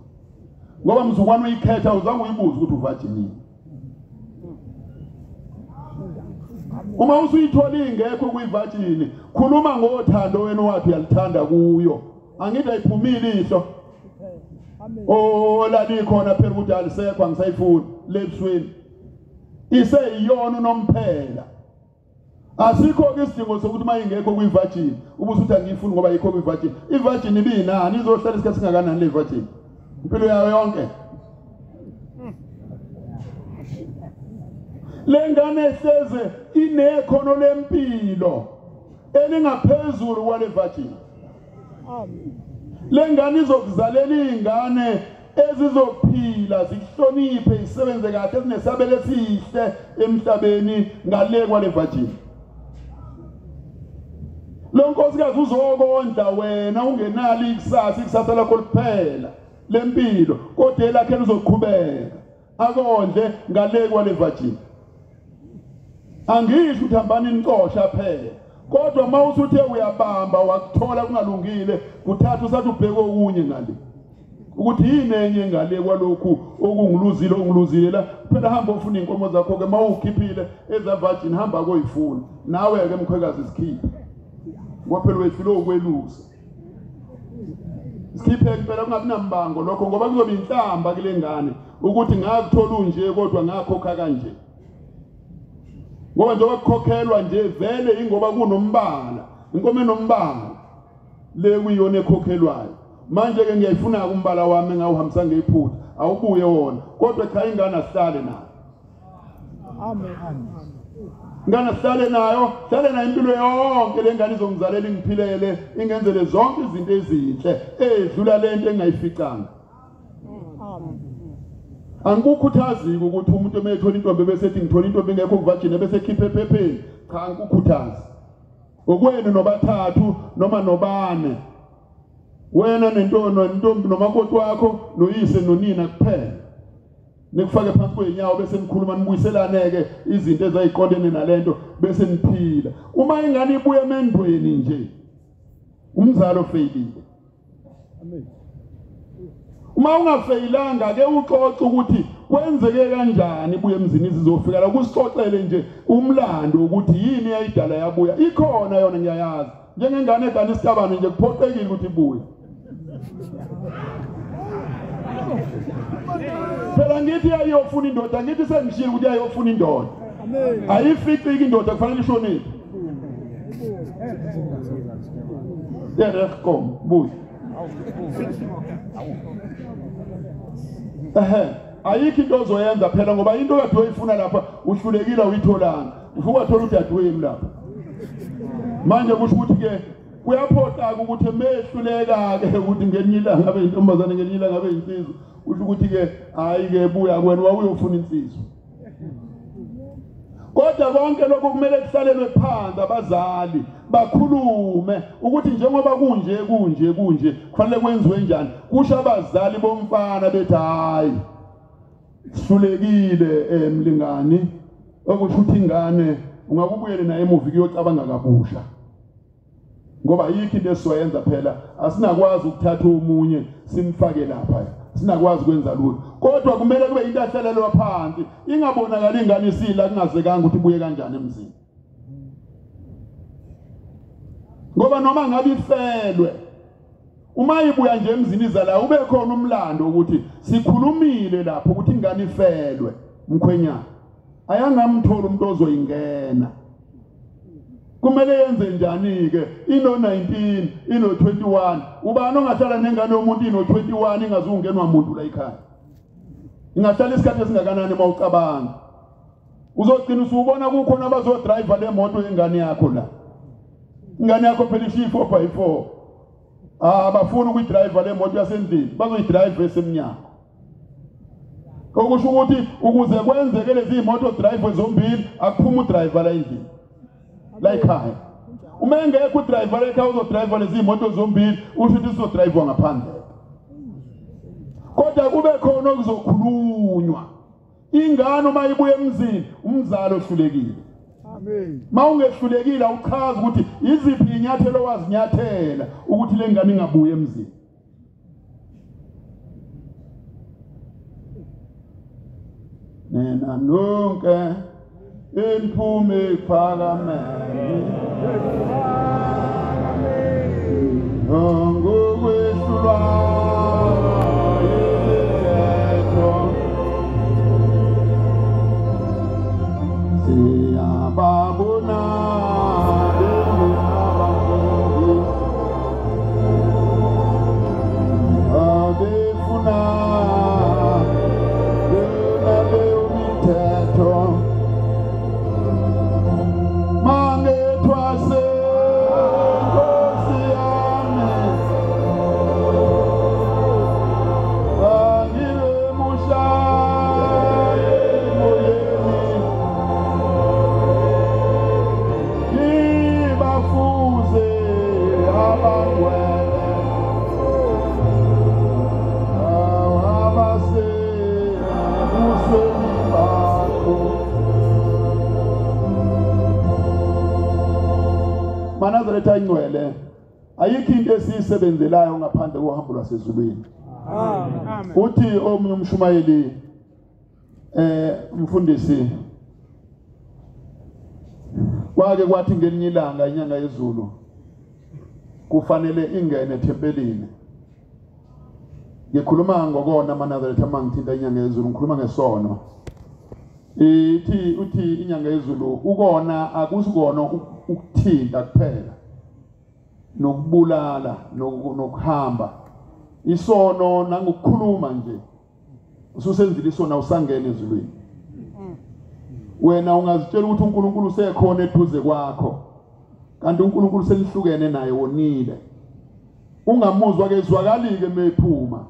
ngoba mzukwana uyikhetha uzange uyibuze ukuthi uvirgin yini. Uma usuyithola ingekho kwivirgin, khuluma ngothando wena wathi uyalithanda kuyo. Angithi ayiphumile ihlo. Oh lalikhona phela ukuthi alisekho angisayifuni lebusweni. Iseyiyona unomphela. Asikho ke isidingo sokuthi mayingekho kwivirgin ubusuthi angiyifuni ngoba ayikho kwivirgin. Ivirgin ibinani izohlala isikhathi singakanani le virgin? Impilo yayo yonke. Lengane ehleze inekhono lempilo elingaphezulu kwale virgin. Amen. Lengane izokuzalela izingane ezizophila zihloniphe isebenze kahle ezinesabelo esihle emhlabeni ngale kwale virgin. Lo nkosikazi uzokondla wena ungenalo ikusasa, ikusasa lakho liphela lempilo, kodwa elakhe lizoqhubeka akondle ngale kwale virgin. Angisho ukuthi hambani nicosha phela, kodwa uma usuthe uyabamba wakuthola kungalungile, kuthatha usathi ubheke okunye ngale, ukuthi yini enye ngale kwalokhu okungiluzile ongiluzile la. Phela hamba ufuna inkomo zakho ke, mawukhiphile eza virgin hamba koyifuna nawe ke mkhwekazi, sikhiphe ngoba phela wehlule ukwelusa. Sikhiphe phela kungabi nambango lokho, ngoba kuzoba inhlamba kule ngane. Ukuthi ngakuthola unje kodwa ngakhokha kanje. Ngoba njengoba kukhokhelwa nje vele ingoba kunombala, inkomo enombala le kuyiyona ekhokhelwayo. Manje ke ngiyayifuna umbala wami engawuhambisa ngephutha, awubuye wona. Kodwa cha ingane asihlale nayo. Amen. Ingane asihlale nayo, hlale nayo impilo yonke. Le ngane izongizalela, ingiphilele, ingenzele zonke izinto ezinhle edlula lento engayificanga. Amen. Angikukhuthazi ukuthi umuntu uma ethola intombi bese ethi ngithola intombi engekho kuvajini bese ekhiphe ephepheni. Cha, angikukhuthazi. Okwenu nobathathu noma nobane, wena nentombi nomakoti wakho noyise nonina kuphela, nikufake phansi kwezinyawo bese nikhuluma nibuyiselane-ke izinto ezayiqondene nalento bese niphila. Uma ingane ibuya emendweni nje, umzali ofeyilile. Amen. Uma ungafeyilanga ke uxoxe ukuthi kwenzeke kanjani ibuye emzini izofika la, kusixoxele nje umlando ukuthi yini eyayidala yabuya. Ikhona yona ngiyayazi, njengengane egane isitabane nje kuphoqekile ukuthi ibuye. Phela ngithi iyayofuna indoda, ngithi sengishilo ukuthi iyayofuna indoda. Amen. Ayificiki indoda, kufanele ishonile. Terehkom buya. Ayikho into ozoyenza phela ngoba into kade uyifuna lapha uhlulekile uyitholanga. Ufike wathola udadewenu lapha. Manje kusho ukuthi ke kuyaphoxa ukuthi mehluleka ke ukuthi ngelinye ilanga abe intombazane, ngelinye ilanga abe insizwa. Kusho ukuthi ke hayi ke buya kuwena wawuyofuna insizwa. Kodwa konke lokho kumele kuhlalelwe phansi, abazali bakhulume ukuthi njengoba kunje kunje kunje kufanele kwenziwe njani. Kusho abazali bomfana bethi hayi sihlulekile mlingani, okusho ukuthi ingane ungakubuyele naye emuva kuyocabanga kabusha. Ngoba ayikho into esizoyenza phela, asinakwazi ukuthatha omunye simfake lapha, sinakwazi ukwenza lutho. Kodwa kumele kube into ahlalelwa phansi, ingabonakali ingane isila kungazekanga ukuthi ibuye kanjani emzini. Ngoba noma ngabe ifelwe, uma ibuya nje emzini izala ube khona umlando ukuthi sikhulumile lapho ukuthi ingane ifelwe mkhwenyana, ayangamthola umuntu ozoyingena. Kumele yenze njani ke? Ino 19, ino 21. Ubani ongahlala nengane yomuntu ino 21 ingazungenwa umuntu la ekhaya? Ingahlala isikhathi esingakanani uma ucabanga? Uzogcina usubona kukhona abazodrive le moto yengane yakho la. Ingane yakho phela ishiya 4x4. Abafuni ukuyidrive le moto yasendlini, bazoyidrive esemnyango. Okusho ukuthi ukuze kwenzeke lezi moto drive zombili akuphuma udriver la endlini, la ekhaya. Uma engekho udriver la ekhaya uzodrive lezi moto zombili, usho ukuthi uzodrive ngaphandle. Kodwa kube khona okuzokhulunywa. Ingane uma ibuya emzini, umzali ohlulekile. Amen. Mawungehlulekile awuchazi ukuthi iziphi inyathelo wazinyathela ukuthi le ngane ingabuyi emzini. Nina nonke imphume iphakameni, ngokwehlulwa imithetho, siyababona abafundi abefuna Manazaretha ingcwele, ayikho into esiyisebenzelayo ngaphandle kohambo lwasezulwini. Amen. Uthi omunye umshumayeli umfundisi kwake kwathi ngelinye ilanga inyanga yezulu kufanele ingene ethempelini. Ngikhuluma ngokona amaNazaretha uma ngithinta inyanga yezulu, ngikhuluma ngesono. Ithi uthi inyanga yezulu ukona akusikona ukuthinta kuphela, nokubulala, nokuhamba. Isono nangokukhuluma nje ususenzile isono, awusangena ezulwini. Wena ungazitshela ukuthi uNkulunkulu usekhona eduze kwakho, kanti uNkulunkulu senihlukene naye, wonile. Ungamuzwa ke zwakalike mephuma,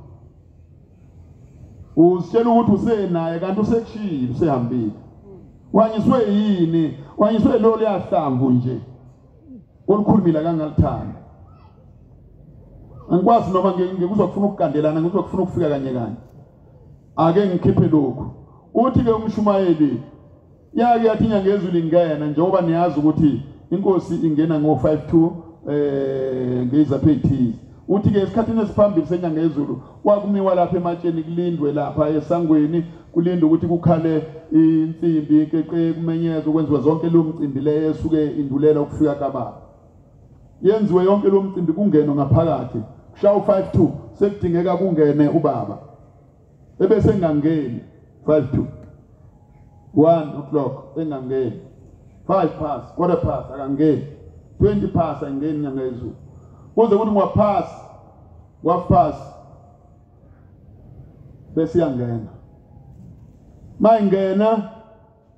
uzitshela ukuthi usenaye kanti usekushiyile, usehambile. Wanyiswe yini? Wanyiswe lo liyahlamvu nje olukhulumile akangalithanda. Angikwazi noma ngikuzwa kufuna ukugandelana, ngikuzwa kufuna ukufika kanye kanye. Ake ngikhiphe lokhu. Uthi ke umshumayeli yake yathi inyanga yezulu ingena, njengoba niyazi ukuthi inkosi ingena ngo-5-2 ngezapho ey'thize. Uthi ke esikhathini esiphambili senyanga yezulu kwakumiwa lapha ematsheni, kulindwe lapha esangweni, kulindwe ukuthi kukhale insimbi, keqe, kumenyezwe, kwenziwe zonke leyo mcimbi leyo esuke indulela ukufika kababa. Yenziwe yonke leyo mcimbi, kungenwe ngaphakathi, kushaya u-5-2, sekudingeka kungene ubaba. Ebese engangeni 5-2, 1 o'clock engangeni, 5 past, quarter past akangeni, 20 past ayingeni inyanga yezulu. Kuze kuthi ngwaphasi, ngwaphasi bese iyangena. Mayingena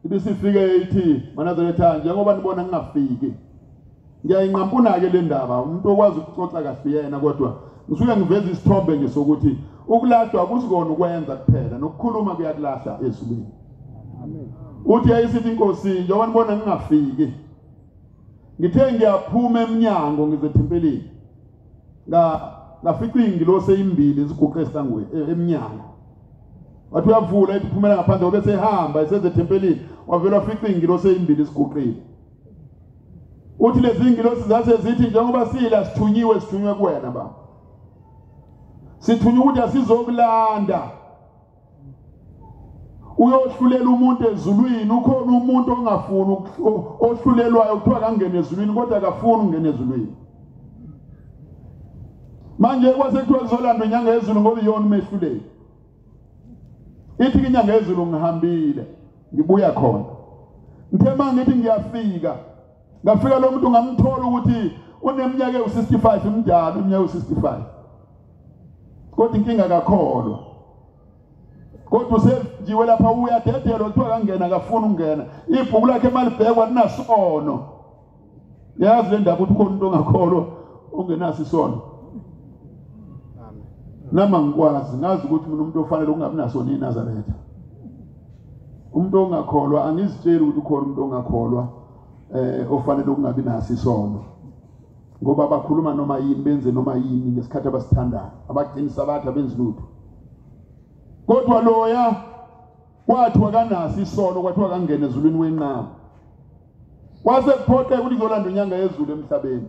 ibisifike ithi maNazaretha, njengoba nibona ngingafiki, ngiyayinqampuna ke le ndaba. Umuntu okwazi ukuxoxa kahle yena, kodwa ngisuke ngiveza isithombe nje sokuthi ukulahlwa akusikona ukwenza kuphela, nokukhuluma kuyakulahla ezulwini. Amen. Uthi yayisithi inkosi, njengoba nibona ngingafiki, ngithe ngiyaphuma emnyango ngize ethempelini, ngafica ingilosi eyimbili ziguqe esangweni emnyango. Wathi uyavula ethi phumela ngaphandle, wabe sehamba eseze ethempelini, wavela wafica ingilosi eyimbili ziguqile. Uthi lezi ingilosi zase zithi, njengoba sila sithunyiwe, sithunywe kuwena baba, sithunywe ukuthi asizokulanda, uyohlulela umuntu ezulwini. Ukhona umuntu ongafuni ohlulelwayo, kuthiwa kangene ezulwini kodwa akafuni ukungena ezulwini. Manje kwase kuthiwa kuzolandwa inyanga yezulu ngoba iyona umehluleli. Ithi inyanga yezulu ngihambile ngibuya khona, ngithe uma ngithi ngiyafika, ngafika lo muntu ngamthola ukuthi uneminyaka ewu-65, umdala iminyaka ewu-65, kodwa inkinga akakholwa. Kodwa usejiwe lapha, uyadedelwa, kuthiwa kangena, akafuni ukungena. Ibhuku lakhe malibhekwa linasono. Yazi le ndaba ukuthi ukhona umuntu ongakholwa ongenaso isono. Nami angikwazi, ngazi ukuthi mina umuntu ofanele ukungabi naso neNazaretha. Umuntu ongakholwa, angizitsheli ukuthi ukhona umuntu ongakholwa ofanele ukungabi naso isono, ngoba bakhuluma noma yini, benze noma yini ngesikhathi abasithandayo, abagcini sabatha, benzi lutho. Kodwa loya kwathiwa kanaso isono, kwathiwa kangene ezulwini, wenqaba. Kwase kuphoqeka ukuthi kuzolanda inyanga yezulu emhlabeni.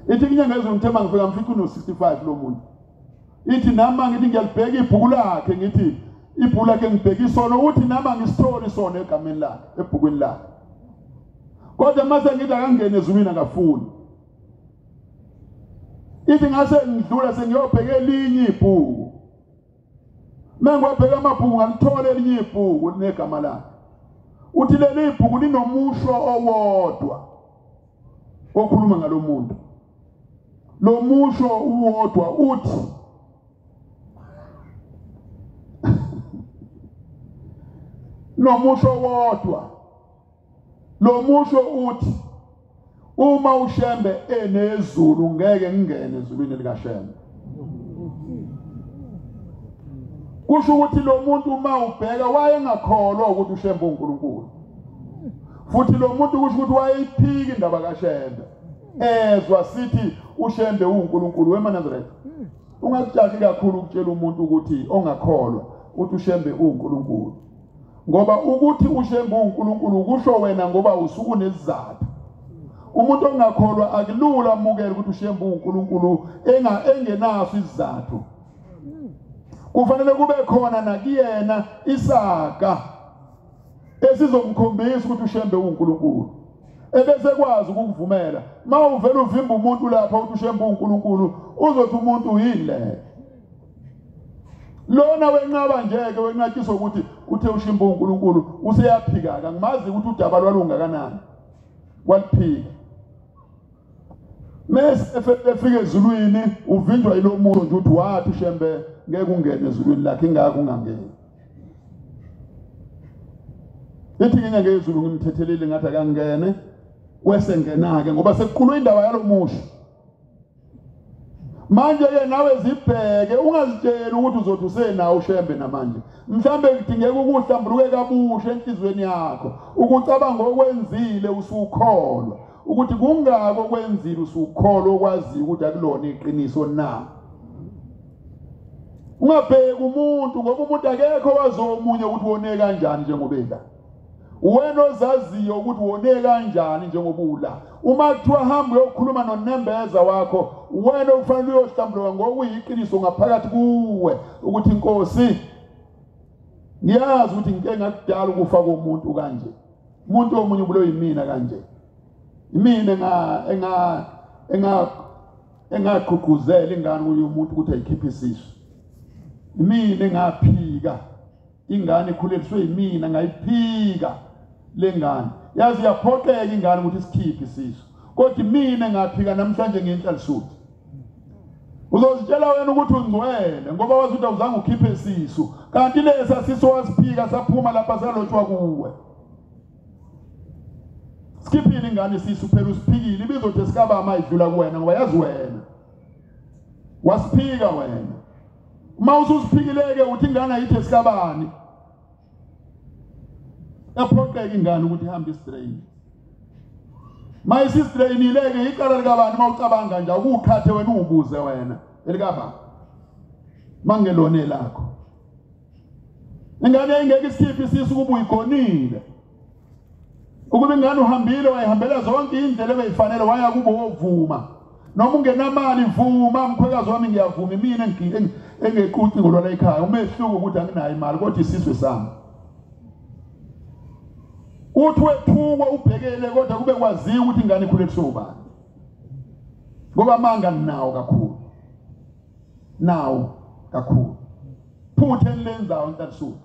Ithi inyanga yezulu ngithe mangifika ngifika uno-65 lo muntu. Ithi nami ngithi ngiyalibheka ibhuku lakhe, ngithi ibhuku lakhe ngibheka isono, uthi nami angisitholi isono egameni lakhe, ebhukwini lakhe. Kodwa mase ngithi akangene ezulwini akafuni. Ithi ngase ngidlula sengiyobheka elinye ibhuku. Mengiwabheka amabhuku ngalithola elinye ibhuku linegama lakhe. Uthi leli bhuku linomusho owodwa okhuluma ngalomuntu. Lo musho uwodwa uthi nomusho owodwa. Lo musho uthi uma uShembe enezulu ngeke ngingene ezulwini likaShembe. Kusho ukuthi lo muntu uma ubheka wayengakholwa ukuthi uShembe uNkulunkulu. Futhi lo muntu kusho ukuthi wayeyiphika indaba kaShembe. Ezwa sithi uShembe uNkulunkulu wemaNazaretha. Ungakujaki kakhulu ukutshela umuntu ukuthi ongakholwa uthi uShembe uNkulunkulu. Ngoba ukuthi uShembe uNkulunkulu kusho wena ngoba usuku nesizathu. Umuntu ongakholwa akulula amukele ukuthi uShembe uNkulunkulu engenaso isizathu. Kufanele kube khona nakuyena isaga esizomkhombisa ukuthi uShembe uNkulunkulu, ebese kwazi ukukuvumela. Mawuvela uvimba umuntu lapha uthi uShembe uNkulunkulu, uzothi umuntu yini le? Lona wenqaba nje ke wenqatshiswa ukuthi uthe ushimba uNkulunkulu useyaphika ke angimazi ukuthi udaba lwalungakanani waliphika. Mese efika ezulwini uvinjwa yilo muntu nje uthi wathi uShembe ngeke ungene ezulwini lakhe ingakho ungangeni. Ithi nginye ngezulu ngimthethelile ngathi akangene wesengena ke ngoba sekuqulwe indaba yalomusho. Manje ke nawe zibheke ungazitsheli ukuthi uzothi usenawo uShembe namanje. Mhlambe kudingeka ukuhlambuluke kabusha enhlizweni yakho, ukucabanga okwenzile usukholwa ukuthi kungako okwenzile usukholwa okwaziyo ukuthi akulona iqiniso na. Ungabheki umuntu ngoba umuntu akekho wazi omunye ukuthi wone kanjani njengoba ela. Wena ozaziyo ukuthi wone kanjani njengoba ula. Uma kuthiwa hamba uyokhuluma nonembeza wakho, wena okufanele uyohlambuluka ngokuyiqiniso ngaphakathi kuwe ukuthi Nkosi ngiyazi ukuthi ngike ngakudala ukufa komuntu kanje. Umuntu omunye ubulewe yimina kanje. Imina engagqugquzela ingane kuye umuntu ukuthi ayikhiphe isisu. Imina engaphika ingane ikhuleliswe yimina ngayiphika lengane. Yazi yaphoqeka ingane ukuthi isikhiphe isisu. Kodwa mina ngaphika namhlanje ngenhla lisuthi. Uzozitshela wena ukuthi ungcwele ngoba wazi ukuthi awuzange ukhiphe isisu. Kanti lesa sisu wasiphika saphuma lapha salotshwa kuwe. Sikhiphile ingane isisu phela usiphikile ibizothi esikabama idlula kuwena ngoba yazi wena. Wasiphika wena. Uma ususiphikileke uthi ingane ayithi esikabani. Yaphoqeka ingane ukuthi ihambe istrain. Mayisistrainile-ke icala likabani uma ucabanga nje akuqhathe wena ubuze wena elikabani mangelona elakho. Ingane ingeke isikhiphe isisu kuba uyigonile. Ukuba ingane uhambile wayihambela zonke indlela ebeyifanele waya kubo wovuma. Noma ungenamali vuma mkhwekazi wami ngiyavuma mina engequci ngolwala ekhaya. Umehluko ukuthi anginayo imali kodwa isizwe sami. Uthi wethukwa ubhekele kodwa kube kwaziwa ukuthi ingane ikhuleliswe ubani. Ngoba amanga nawo kakhulu. Nawo kakhulu. Phuthe elilenzayo inhlansuku.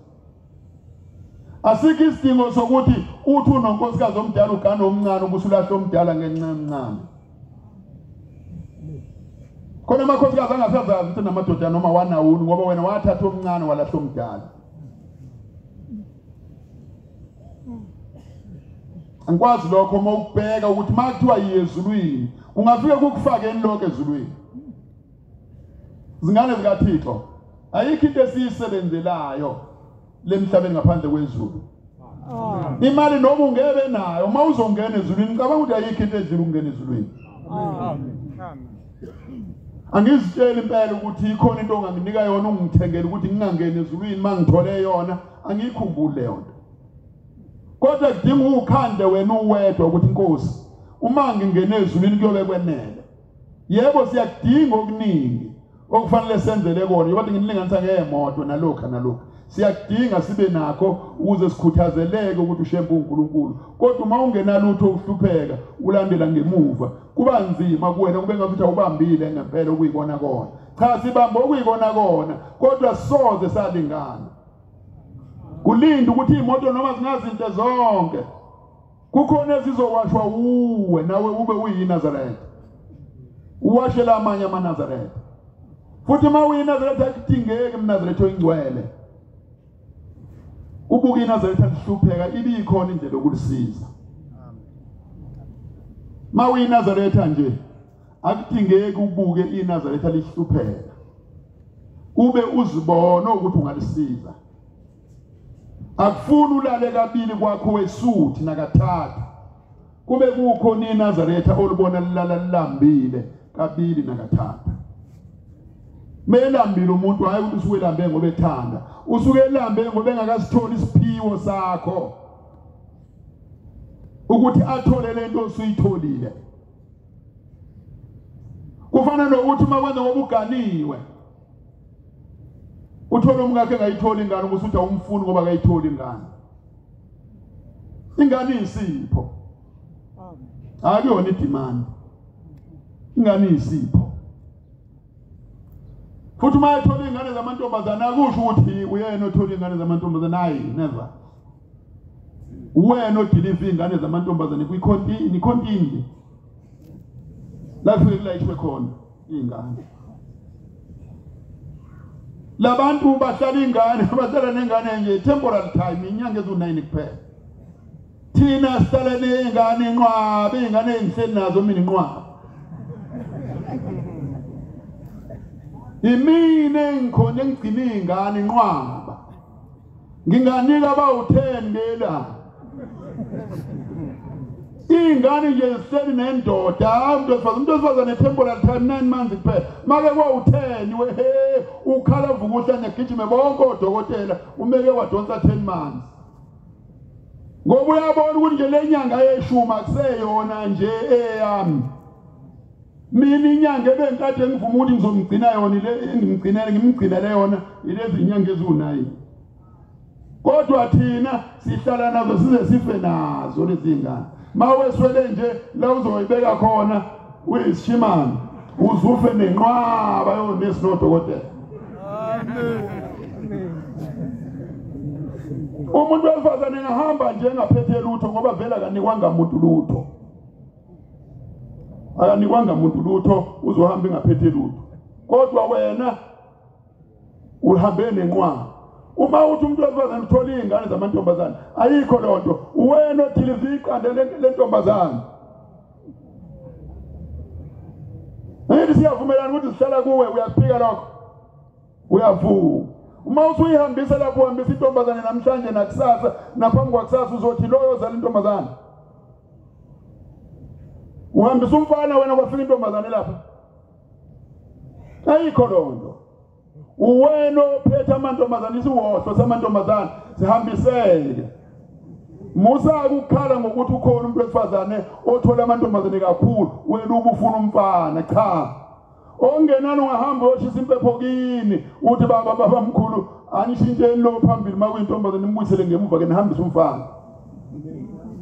Asikho isidingo sokuthi uthi unonkosikazi omdala ugane omncane ubusulahla omdala ngenxa emncane. Khona amakhosikazi angasazazi ukuthi namadoda noma wanawuni ngoba wena wathatha omncane walahla omdala. Angikwazi lokho uma ukubheka ukuthi uma kuthiwa yiye ezulwini kungafike kukufakeni lokho ezulwini. Zingane zikaThixo ayikho into esiyisebenzelayo lemhlabeni ngaphandle kwezulu. Imali noma ungebe nayo uma uzongena ezulwini ngicabanga ukuthi ayikho into edlula ukungena ezulwini. Amen. Angizitsheli impela ukuthi ikhona into onganginika yona ungithengele ukuthi ngingangeni ezulwini mangithole yona angiyikhumbuli leyo nto. Kodwa kudinga ukhande wena uwedwa ukuthi Nkosi uma ngingena ezulwini kuyobe kwenele. Yebo siyakudinga okuningi okufanele senzele kona ngoba nginilinganisa ngemoto nalokho nalokho. Siyakudinga sibe nakho ukuze sikhuthazeleke ukuthi uShembe uNkulunkulu. Kodwa uma ungenalutho uhlupheka ulandela ngemuva kuba nzima kuwena kube ngathi awubambile ngempela okuyikona kona. Cha sibamba okuyikona kona kodwa soze salingana. Kulinda ukuthi imoto noma zingazinto zonke kukhona ezizowashwa uwe nawe ube uyiNazaretha. Uwashela amanye amaNazaretha. Futhi uma uyiNazaretha akudingeki umNazaretha oyingcwele. Ubuka iNazaretha lihlupheka ibikhona indlela yokulisiza. Uma uyiNazaretha nje akudingeki ubuke iNazaretha lihlupheka. Ube uzibona ukuthi ungalisiza. Akufuni ulale kabili kwakho wesuthi nakathathu. Kube kukhona iNazaretha olubona lilala lilambile kabili nakathathu. Melambile umuntu hayi ukuthi usuke elambe ngoba ethanda. Usuke elambe ngoba engakasitholi isiphiwo sakho. Ukuthi athole lento osuyitholile. Kufana nokuthi uma kwenza ngoba uganiwe. Uthola umkakhe engayitholi ingane ukuthi uthi awumfuni ngoba akayitholi ingane. Ingane isipho. Akuyona idemand. Ingane isipho. Futhi uma ethola iy'ngane zamantombazane akusho ukuthi uyena othola iy'ngane zamantombazane, hayi, never. Uwena odiliva iy'ngane zamantombazane kwikhontini la kufike kulayishwe khona iy'ngane. Labantu bahlala ingane, bahlala nengane nje temporary time, inyanga eziwu-9 kuphela. Thina sihlala ney'ngane inqwaba, iy'ngane engihleli nazo mina inqwaba. Imina engikhona engigcina iy'ngane inqwaba. Nginganika abawu-10 ngelanga. Iy'ngane nje zihleli nendoda, hayi umuntu wesifazane temporary time 9 months kuphela. Make kwawu-10 wehe ukhala vukuhlanya gijime bonke odokotela umeke wadonsa 10 months. Ngoba uyabona ukuthi nje le nyanga yeshumi akuseyona nje eyami. Mina inyanga ebengikade ngivuma ukuthi ngizomgcina yona ile ngimgcinele yona ilezi inyanga eziwu-9. Kodwa thina sihlala nazo size sife nazo lezi ngane. Maweswele nje la uzoyibeka khona uyisishimane uzufe nenqwaba yonesi nodokotela. Amen. Umuntu wesifazane engahamba nje engaphethe lutho ngoba vele akanikwanga muntu lutho. Akanikwanga muntu lutho, uzohamba engaphethe lutho. Kodwa wena uhambe nenqwaba. Uma uthi umuntu wesifazane uthola iy'ngane zamantombazane, ayikho loo nto. Wena odiliva iqanda lentombazane. Angithi siyavumelana ukuthi sihlala kuwe, uyakuphika lokho? Uyavuma. Uma usuyihambisa lapho uhambisa intombazane namhlanje nakusasa naphambi kwakusasa uzothi loyo ozala intombazane. Uhambisa umfana wena kwafika intombazane lapha. Ayikho loo nto. Uwena ophethe amantombazane, isiwohlo samantombazane sihambiseke. Musa ukukhala ngokuthi ukhona umuntu wesifazane othola amantombazane kakhulu, wena ubufuna umfana. Cha, ongenani ungahamba uyoshisa impepho kini uthi baba baba mkhulu anishintsheni lo phambili makuyintombazane nimbuyisele ngemuva ke nihambise umfana.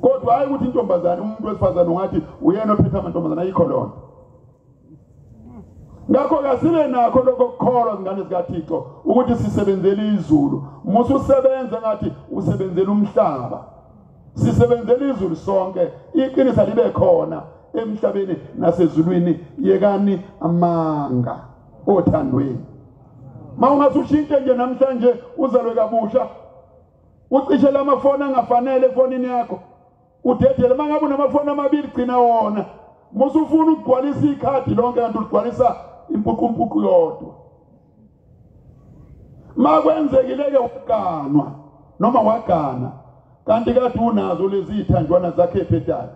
Kodwa hayi ukuthi intombazane, umuntu wesifazane ungathi uyena ophethe amantombazane, ayikho loo nto. Ngakho kasibe nakho lokho kukholwa zingane zikaThixo ukuthi sisebenzele izulu. Musa usebenze ngathi usebenzela umhlaba. Sisebenzele izulu sonke, iqiniso libe khona emhlabeni nasezulwini. Yekani amanga othandweni. Mawungasushintshe nje namhlanje uzalwe kabusha, ucishe lamafoni angafanele efonini yakho, udedele. Mangabe unamafoni amabili gcina wona. Musa ufuna ukugcwalisa ikhadi lonke kanti uligcwalisa impuqumpuqu yodwa. Makwenzekile-ke waganwa noma wagana kanti kade unazo lezi ithanjwana zakhe ephethayo,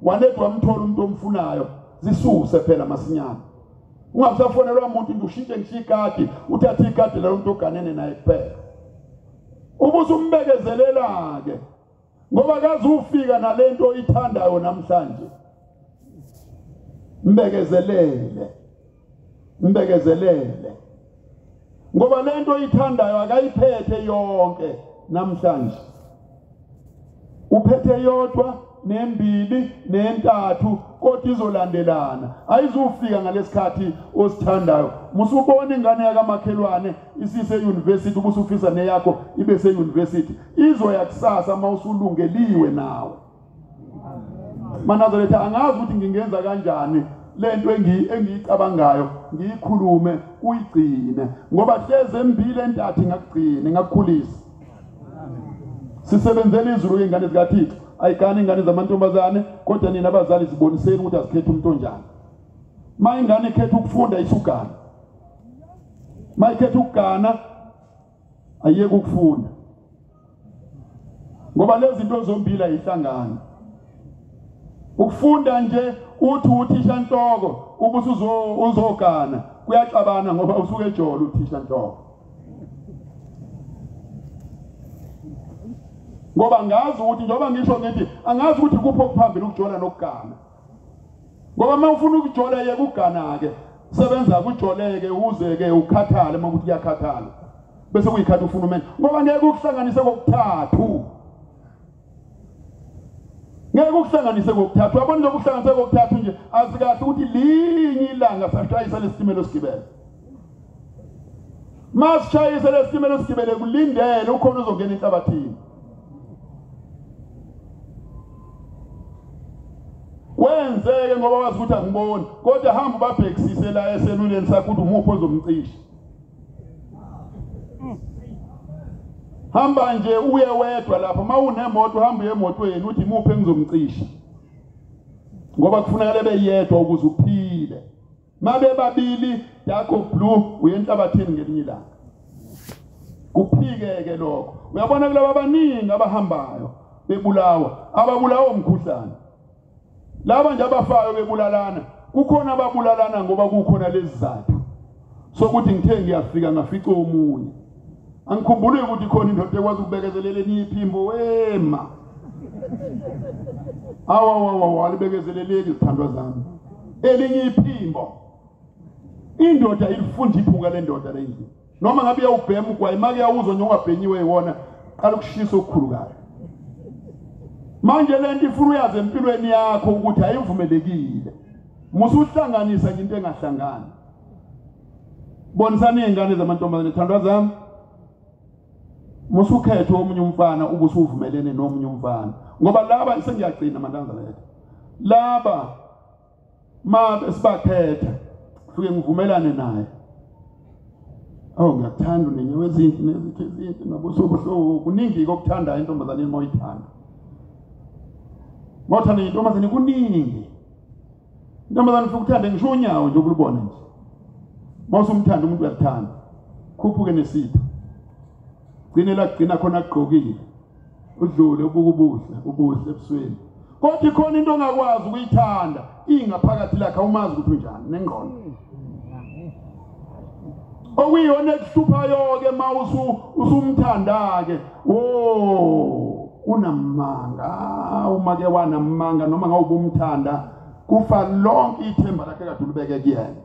wanethi wamthola umuntu omfunayo, zisuse phela masinyane. Ungasafonelwa umuntu nje ushintshe ngisho ikadi, uthathe ikadi lalo muntu oganene naye kuphela. Ubusumbekezelela-ke ngoba kaze ufika nalento oyithandayo namhlanje. Mbekezelele, mbekezelele, ngoba lento oyithandayo akayiphethe yonke namhlanje. Uphethe yodwa nembili nentathu, kodwa izolandelana, ayizufika ngalesikhathi osithandayo. Musubona ingane yakamakhelwane isise university, ubusufisa neyakho ibe se university, izoya kusasa mawusulungeliwe nawe. Manazaretha, angazi ukuthi ngingenza kanjani lento engiyicabangayo ngiyikhulume uyigcine, ngoba hleze embili entathu ingakugcina ingakukhulisa. Sisebenzele izulu ingane zikaThixo, ayigani ingane zamantombazane, kodwa nina abazali ziboniseni ukuthi azikhethe umuntu onjani. Ma ingane ikhetha ukufunda isugana, ma ikhetha ukugana ayiyeke ukufunda, ngoba lezi zinto zombili ayihlangani. Ukufunda nje uthi uthisha nhloko ukuthi uzogana, kuyaxabana ngoba usuke ejola uthisha nhloko. Ngoba ngazi ukuthi njengoba ngisho ngithi angazi ukuthi kuphi okuphambili, ukujola nokugana. Ngoba uma ufuna ukujola yeke ukugana ke, sebenza kujoleke uze ke ukhathale uma ukuthi kuyakhathala, bese kuyikhathi ufuna umene, ngoba ngeke ukuhlanganise kokuthathu. Ngeke ukuhlanganise kokuthathu. Uyabona nje ukuhlanganise kokuthathu nje azikahle ukuthi linye ilanga sashayisa lesitimela osigibele. Masishayise lesitimela usigibele kulindele ukhona uzongena enhlabathini. Kwenzeke ngoba wazi ukuthi angiboni, kodwa hamba ubabhekisise la eseluleni sakho ukuthi umuphi ozomcisha. Hamba nje uye wedwa lapho, mawunemoto hamba uye emotweni uthi imuphi engizomcisha. Ngoba kufuneka beyedwa ukuze uphile. Mabe babili dark or blue uye enhlabathini ngelinye ilanga. Kuphike-ke lokho. Uyabona kulabo abaningi abahambayo bebulawa, ababulawa umkhuhlane. Laba nje abafayo bebulalana, kukhona ababulalana ngoba kukhona lezizathu sokuthi ngithe ngiyafika ngafica omunye. Angikhumbuli ukuthi khona indoda ekwazi ukubekezelela elinye iphimbo wema. Awu alibekezeleleki zithandwa zami. Elinye iphimbo. Indoda ilifunda iphunga lendoda le ndlu. Noma ngabe uyawubhema ugwayi, make uyawuzwa nje ungabhenyiwe iwona, qala ukushisa okukhulu kabi. Manje lento ifuna uyazi empilweni yakho ukuthi ayivumelekile. Musuhlanganisa nje into engahlangani. Bonisani izingane zamantombazane thandwa zami. Musukhethe omunye umfana ubusuvumelene nomunye umfana. Ngoba laba sengiyagcina mantanzaletha. Laba ma sibakhetha fike ngivumelane naye. Oh ngiyakuthanda unenyawo ezinhle nezitho ezinhle nobuso obuhle, kuningi kokuthandayo intombazane uma uyithanda. Mawuthanda intombazane kuningi. Intombazane ufike uthande ngisho unyawo nje ukulubona nje. Mawusumthanda umuntu uyakuthanda. Khuphuke nesitho. Gcine la gcina khona kugqokile. Udlule ubuka ubuhle, ubuhle ebusweni. Kodwa ikhona into ongakwazi ukuyithanda, ingaphakathi lakhe awumazi ukuthi unjani nengqondo. Okuyiyona ekuhluphayo-ke ma usumthanda-ke, wo unamanga, uma ke wanamanga noma ngawubumthanda, kufa lonke ithemba lakhe kade ulibeke kuyena.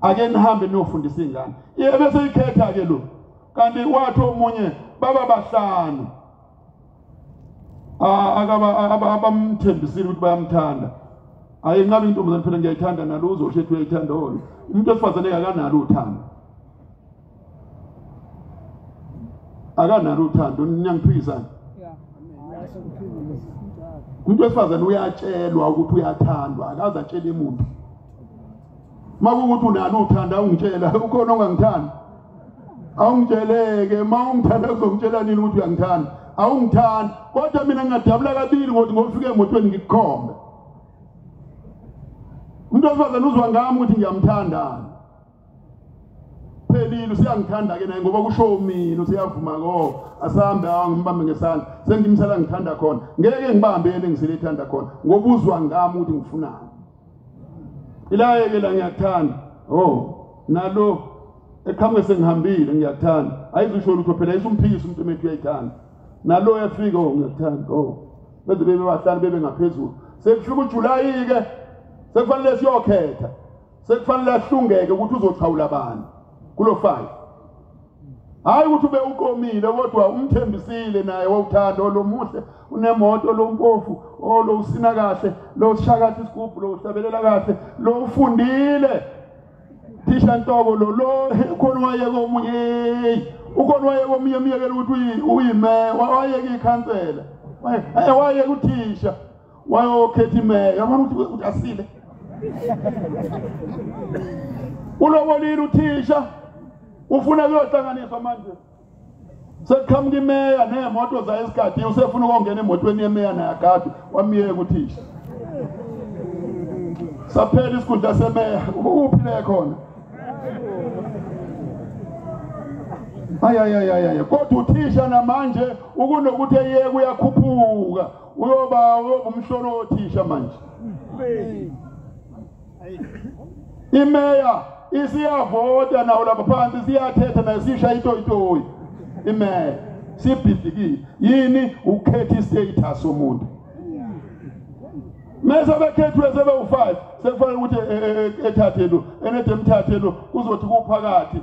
Ake nihambe niyofundisa iy'ngane. Bese ikhetha-ke lo. Kanti wathi omunye baba bahlanu abamthembisile ukuthi bayamthanda. Ayinqabi intombazane phela ngiyayithanda nalo uzosho ethi uyayithanda ona. Umuntu wesifazane akanalo uthando. Akanalo uthando, niyangiphikisana. Umuntu wesifazane uyatshelwa ukuthi uyathandwa, akaze atshele umuntu. Makuwukuthi unalo uthando awungitshela, ukhona ongangithandi. Awungitsheleke, ma ungithanda uzongitshela nini ukuthi uyangithanda? Awungithandi. Kodwa mina ngingadabula kabili ngokuthi ngofika emotweni ngikukhombe. Umuntu wesifazane uzwa ngami ukuthi ngiyamthanda. Phelile usiyangithanda ke naye ngoba kusho mina usiyavuma ko asambe angimbambe ngesandla sengimsala ngithanda khona ngeke ngibambe yena engiselethanda khona ngoba uzwa ngami ukuthi ngifunani. Ilaye ke la ngiyakuthanda. Oh nalo eqhamuke sengihambile ngiyakuthanda. Ayizusho lutho phela isumphikisa umuntu emethu uyayithanda. Nalo yafika oh ngiyakuthanda. Oh beze bebe bahlali bebe ngaphezulu. Sekufika uJuly ke sekufanele siyokhetha. Sekufanele ahlungeke ukuthi uzochawula abantu kulo 5. Hayi ukuthi ube uqomile kodwa umthembisile naye wawuthanda olomuhle unemoto lompofu olo usina kahle lo ushaka isigubhu lo uhlabelela kahle lo ufundile thisha ntoko lo lo ukhona wayeka omunye ukhona wayeka omunye emyekela ukuthi uyime wayeka ikhansela wayeka uthisha wayokhetha imeya yabona ukuthi asile ulobolile uthisha ufuna kuyohlanganiswa manje sekuqhamuka imeya nemoto zayo esigadi usefuna ukungena emotweni yemeya naye agade wamyeka uthisha saphela isikhundla semeya ukuphi le khona ayayayaya kodwa uthisha namanje ukunokuthi eyeke uyakhuphuka uyoba umhlolo othisha manje. Imeya isiyavota nawo lapha phansi siyathetha nayo sisha itoyitoyi. Imeya sibhidlikile yini ukhetha istatus somuntu. Mese bekhethiwe sebe u5 sekufanele ukuthi ethathe lo enede emthathe lo kuzothi kuphakathi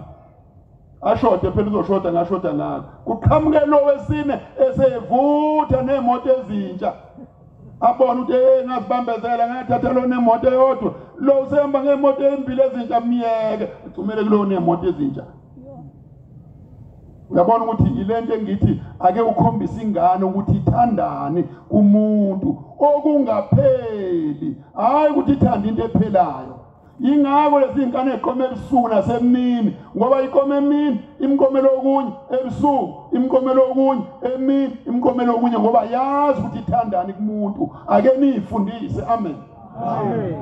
ashode phela uzoshoda ngashoda ngalo kuqhamuke lo wesine esevutha nemoto ezintsha abona ukuthi hey ngazibambezela ngathatha lo nemoto eyodwa lo usehamba ngemoto ezimbili ezintsha miyeke ugcumele kulo nemoto ezintsha. Uyabona ukuthi ilento engithi ake ukhombise ingane ukuthi ithandani kumuntu okungapheli, hayi ukuthi ithanda into ephelayo. Ingakho lezi ingane eqome ebusuku nasemini, ngoba iqome emini imqomelo okunye, ebusuku imqomelo okunye, emini imqomelo okunye, ngoba yazi ukuthi ithandani kumuntu. Ake niyifundise. Amen. Amen.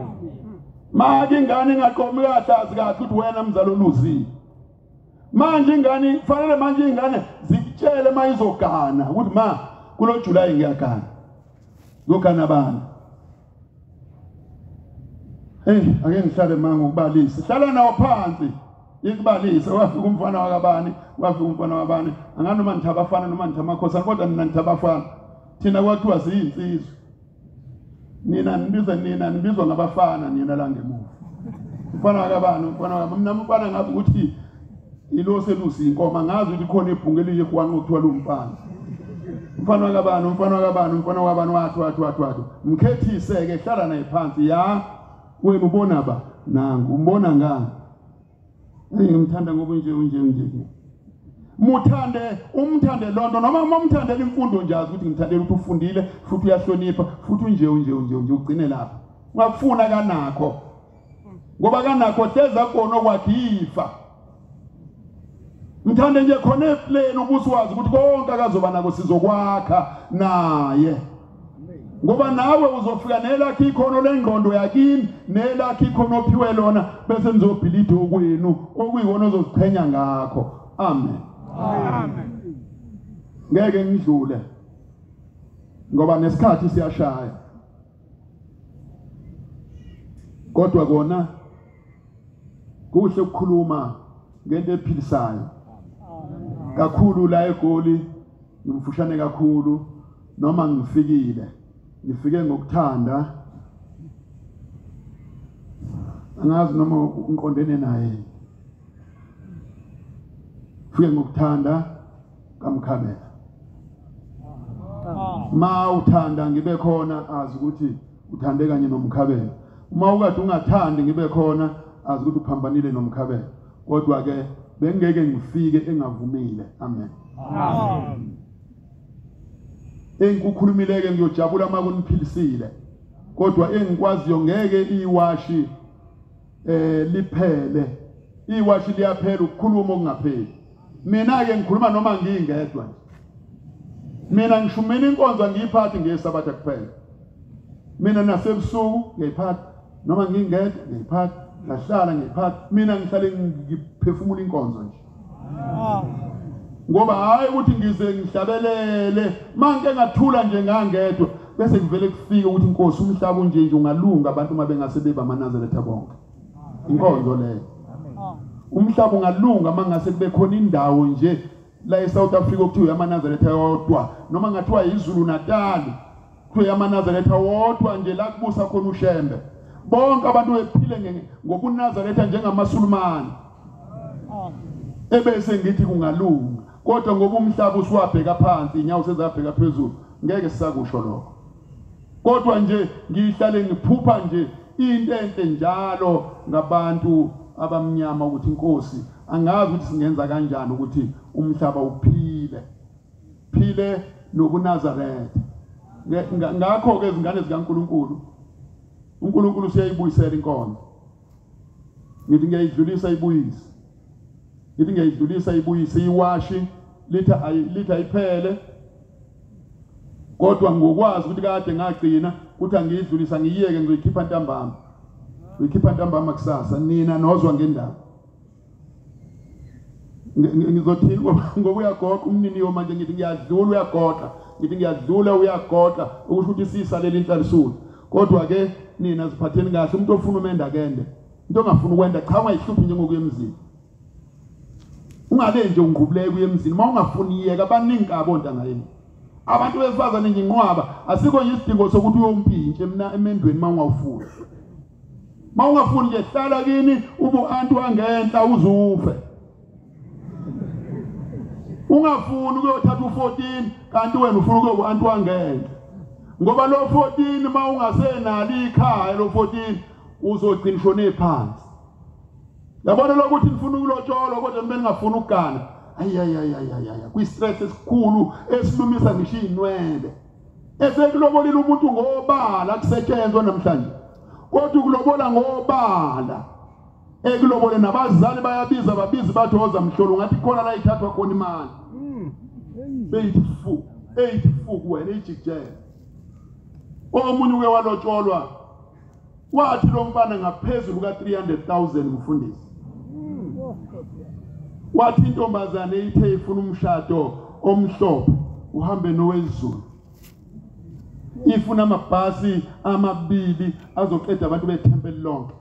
Manje ingane ingaqomi kahle, azi kahle ukuthi wena mzali oluzile. Manje ingane kufanele manje ingane zikutshele mayizogana ukuthi ma kulo July ngiyagana. Ngizogana bani? Hey, ake ngihlale manje ngokubalisa. Hlala nawo phansi. Ikubalise wafika umfana wakabani, wafika umfana wakabani. Angani noma nithi abafana noma nithi amakhosana, kodwa nina nithi abafana. Thina kwathiwa siyinsizwa. Nina nibiza nina nibizwa ngabafana nina la ngemuva. Umfana wakabani, umfana wakabani. Mina umfana ngazi ukuthi ilo selusi inkomo, ngazi ukuthi khona ibhungu eliyihwanqa okuthiwa lumfana. Umfana wakabani, umfana wakabani, umfana wakabani, wathi wathi wathi wathi. Mkhethise ke, hlala naye phansi ya. Wena ubona ba nangu, umbona ngani? Hey, ngimthanda ngoba nje unje nje. Muthande, umthande lonto noma uma umthandela imfundo nje, azi ukuthi ngithandela ukuthi ufundile futhi uyahlonipha futhi unje unje unje unje, ugcine lapha. Ungakufuna kanakho. Ngoba kanakho hleza khona okwakhe ifa. Mthande nje khona eplane ubusuwazi ukuthi konke akazoba nako sizokwakha naye. Ngoba nawe uzofika nelakho ikhono lengqondo yakini, nelakho ikhono ophiwe lona, bese nizobhilida okwenu okuyikona ozoziqhenya ngakho. Amen. Amen. Ngeke ngidlule ngoba nesikhathi siyashaya. Kodwa kona kuhle ukukhuluma ngento ephilisayo kakhulu la eGoli. Ngimfushane kakhulu noma ngifikile, ngifike ngokuthanda, angazi noma ngiqondene naye. Fike ngokuthanda kaMkhabela. Ma uthanda ngibe khona, azi ukuthi uthande kanye noMkhabela. Uma ukade ungathandi ngibe khona, azi ukuthi uphambanile noMkhabela. Kodwa ke bengeke ngifike engavumile. Amen. Amen. Engikukhulumile ke ngiyojabula uma kuniphilisile, kodwa engikwaziyo ngeke iwashi liphele. Iwashi liyaphela, ukukhuluma okungapheli. Mina ke ngikhuluma noma ngingedwa nje. Mina ngishumela inkonzo angiyiphathi ngesabatha kuphela. Mina nasebusuku ngiyiphatha, noma ngingedwa ngiyiphatha, ngahlala ngiyiphatha. Mina ngihlale ngiphefumula inkonzo nje. Ngoba hayi ukuthi ngize ngihlabelele, mangike ngathula nje ngangedwa bese kuvele kufike ukuthi inkosi umhlaba unje nje ungalunga abantu uma bengase beba amaNazaretha bonke. Inkonzo leyo. Umhlaba ungalunga mangase kube khona indawo nje la eSouth Africa okuthiwa amaNazaretha yodwa, noma ngathiwa iZulu Natal kuthiwa amaNazaretha wodwa nje la kubusa khona uShembe. Bonke abantu bephile ngobuNazaretha njengamaSulumane. Ebese ngithi kungalunga, kodwa ngoba umhlaba usuwabheka phansi, inyawo sezabheka phezulu, ngeke sisakusho lokho. Kodwa nje ngihlale ngiphupha nje into enhle njalo ngabantu abamnyama ukuthi inkosi angazi ukuthi singenza kanjani ukuthi umhlaba uphile, phile nobuNazaretha. Ngakho ke izingane zikaNkuluNkulu, uNkulunkulu usiyayibuyisela inkonzo. Ngithi ngiyayidlulisa ibuyise, ngithi ngiyayidlulisa ibuyise, iwashi litha iphele. Kodwa ngokwazi ukuthi kade ngagcina ukuthi angiyidlulisa ngiyiyeke, ngizoyikhipha ntambama, ngiyikhipha ntambama kusasa. Nina nozwa ngendaba ngizothini ngoba uyagoqa umniniyo manje. Ngithi ngiyadlula uyagoqa, ngithi ngiyadlula uyagoqa, ukusho ukuthi sisalele inhlalisulu. Kodwa ke nina ziphatheni kahle. Umuntu ofuna umenda kende, umuntu ongafuni ukwenda cha, ungayihluphi njengokuya emzini. Ungale nje ungqubuleke kuye emzini uma ungafuni iyeka. Abaningi kabo ntanga yenu abantu besifazane nginqwaba, asikho nje isidingo sokuthi uyompintshe mina emendweni uma ungawufuni. Uma ungafuni nje hlala kini ube anti wangenhla uzufe. Ungafuni ukuyothatha u14 kanti wena ufuna ukuyoba anti wangenhla. Ngoba lo 14 uma ungasenalo ikhaya lo 14 uzogcina ushone phansi. Yabona lokuthi nifuna ukulotsholwa kodwa nibe ningafuni ukugana. Ayayayayaya, kwi-stress esikhulu esilumisa ngisho iy'nwele. Esekulobolile umuntu ngobala, kusetshenzwa namhlanje, kodwa ukulobola ngobala, ekulobole nabazali bayabiza, babiza bathi woza mhlolo, ngathi khona la ithathwa khona imali. Beyithi fu, eyithi fu kuwena, ijikijele. Omunye uke walotsholwa, wathi lo mfana ngaphezulu ka-300,000 mfundisi. Wathi intombazane ithe ifuna umshado omhlophe, uhambe nowezulu. Ifuna amabhasi amabili azoqeda abantu bethempeli lonke.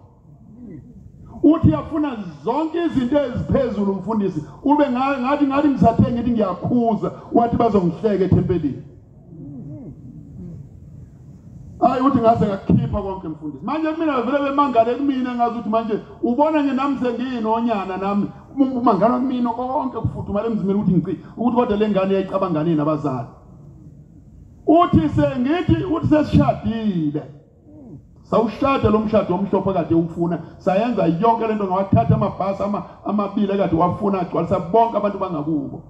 Uthi yafuna zonke izinto eziphezulu mfundisi, ube ngathi ngisathe ngithi ngiyakhuza, wathi bazongihleka ethempelini. Hayi, uthi ngase ngakukhipha konke mfundisi. Manje kumina vele bemangale kumina, ngazi ukuthi manje ubona nje nami sengiyinonyana nami umangala kumina konke kufudumala emzimbeni ukuthi ngici ukuthi kodwa le ngane yayicabangani nabazali. Uthi sengithi uthi sesishadile. Sawushada lo mshado omhlophe kade ufuna, sayenza yonke lento, ngawathatha amabhasi amabili akade wafuna, agcwalisa bonke abantu bangakubo.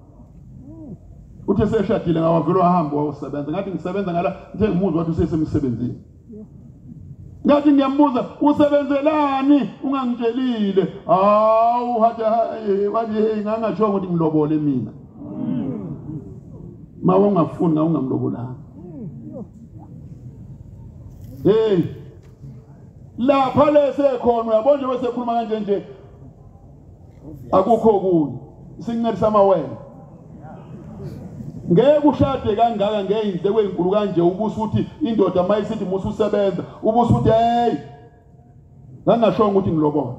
Uthi seshadile ngawavela wahamba wayosebenza. Ngathi ngisebenza ngala, ngithe ngimuzwa wathi usesemsebenzini. Ngathi ngiyambuza usebenzelani ungangitshelile? Hawu, wathi hey, ngangasho ukuthi ngilobole mina. Mawe ungafuni ungamlobolanga. Hey, lapha lesekhona uyabona nje besekhuluma kanje nje, akukho okunye, sincelisa amawele. Ngeke ushade kangaka ngeyindleko ezinkulu kanje, ubusuthi indoda mayisithi mususebenza, ubusuthi hey, ngangasho ukuthi ngilobole.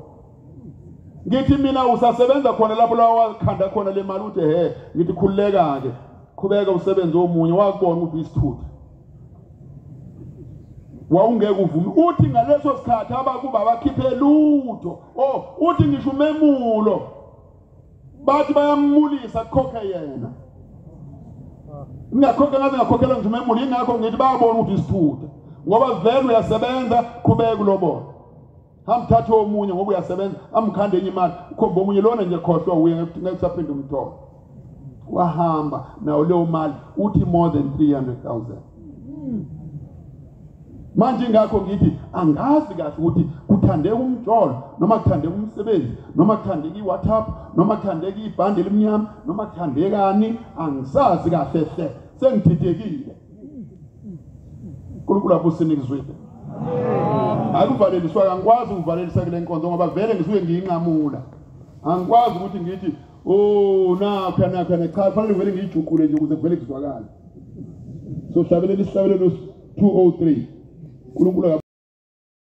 Ngithi mina usasebenza khona lapho la wakhanda khona le mali, uthi he, ngithi khululeka ke, qhubeka usebenze omunye, wakubona ukuthi isithutha. Wawungeke uvume. Uthi ngaleso sikhathi abakuba bakhiphe lutho. Oh, uthi ngisho umemulo bathi bayamulisa kukhokhe yena. Ngingakhokha ngaze ngakhokhela ngisho umemulo, ingakho ngithi bayabona ukuthi isithutha, ngoba vele uyasebenza, qhubeka ulobola. Hamthathe omunye ngoba uyasebenza, amkhande enye imali, ukhombe omunye lona nje, khohlwa uye ngeke usaphinda umtholo. Wahamba nawo leyo mali, uthi more than 300,000. Manje ingakho ngithi angazi kahle ukuthi kuthandeka umjolo noma kuthandeka umsebenzi noma kuthandeka iWhatsApp noma kuthandeka ibhande elimnyama noma kuthandekani, angisazi kahle hle, sengididekile. uNkulunkulu abusinikizwile. Akuvaleliswa, angikwazi ukuvalelisa kule nkonzo ngoba vele ngisuke ngiyinqamula. Angikwazi ukuthi ngithi oh nakho nakho, cha, kufanele vele ngiyijuqule nje ukuze kuvele kuzwakale. So hlabelela isihlabelelo 203. uNkulunkulu.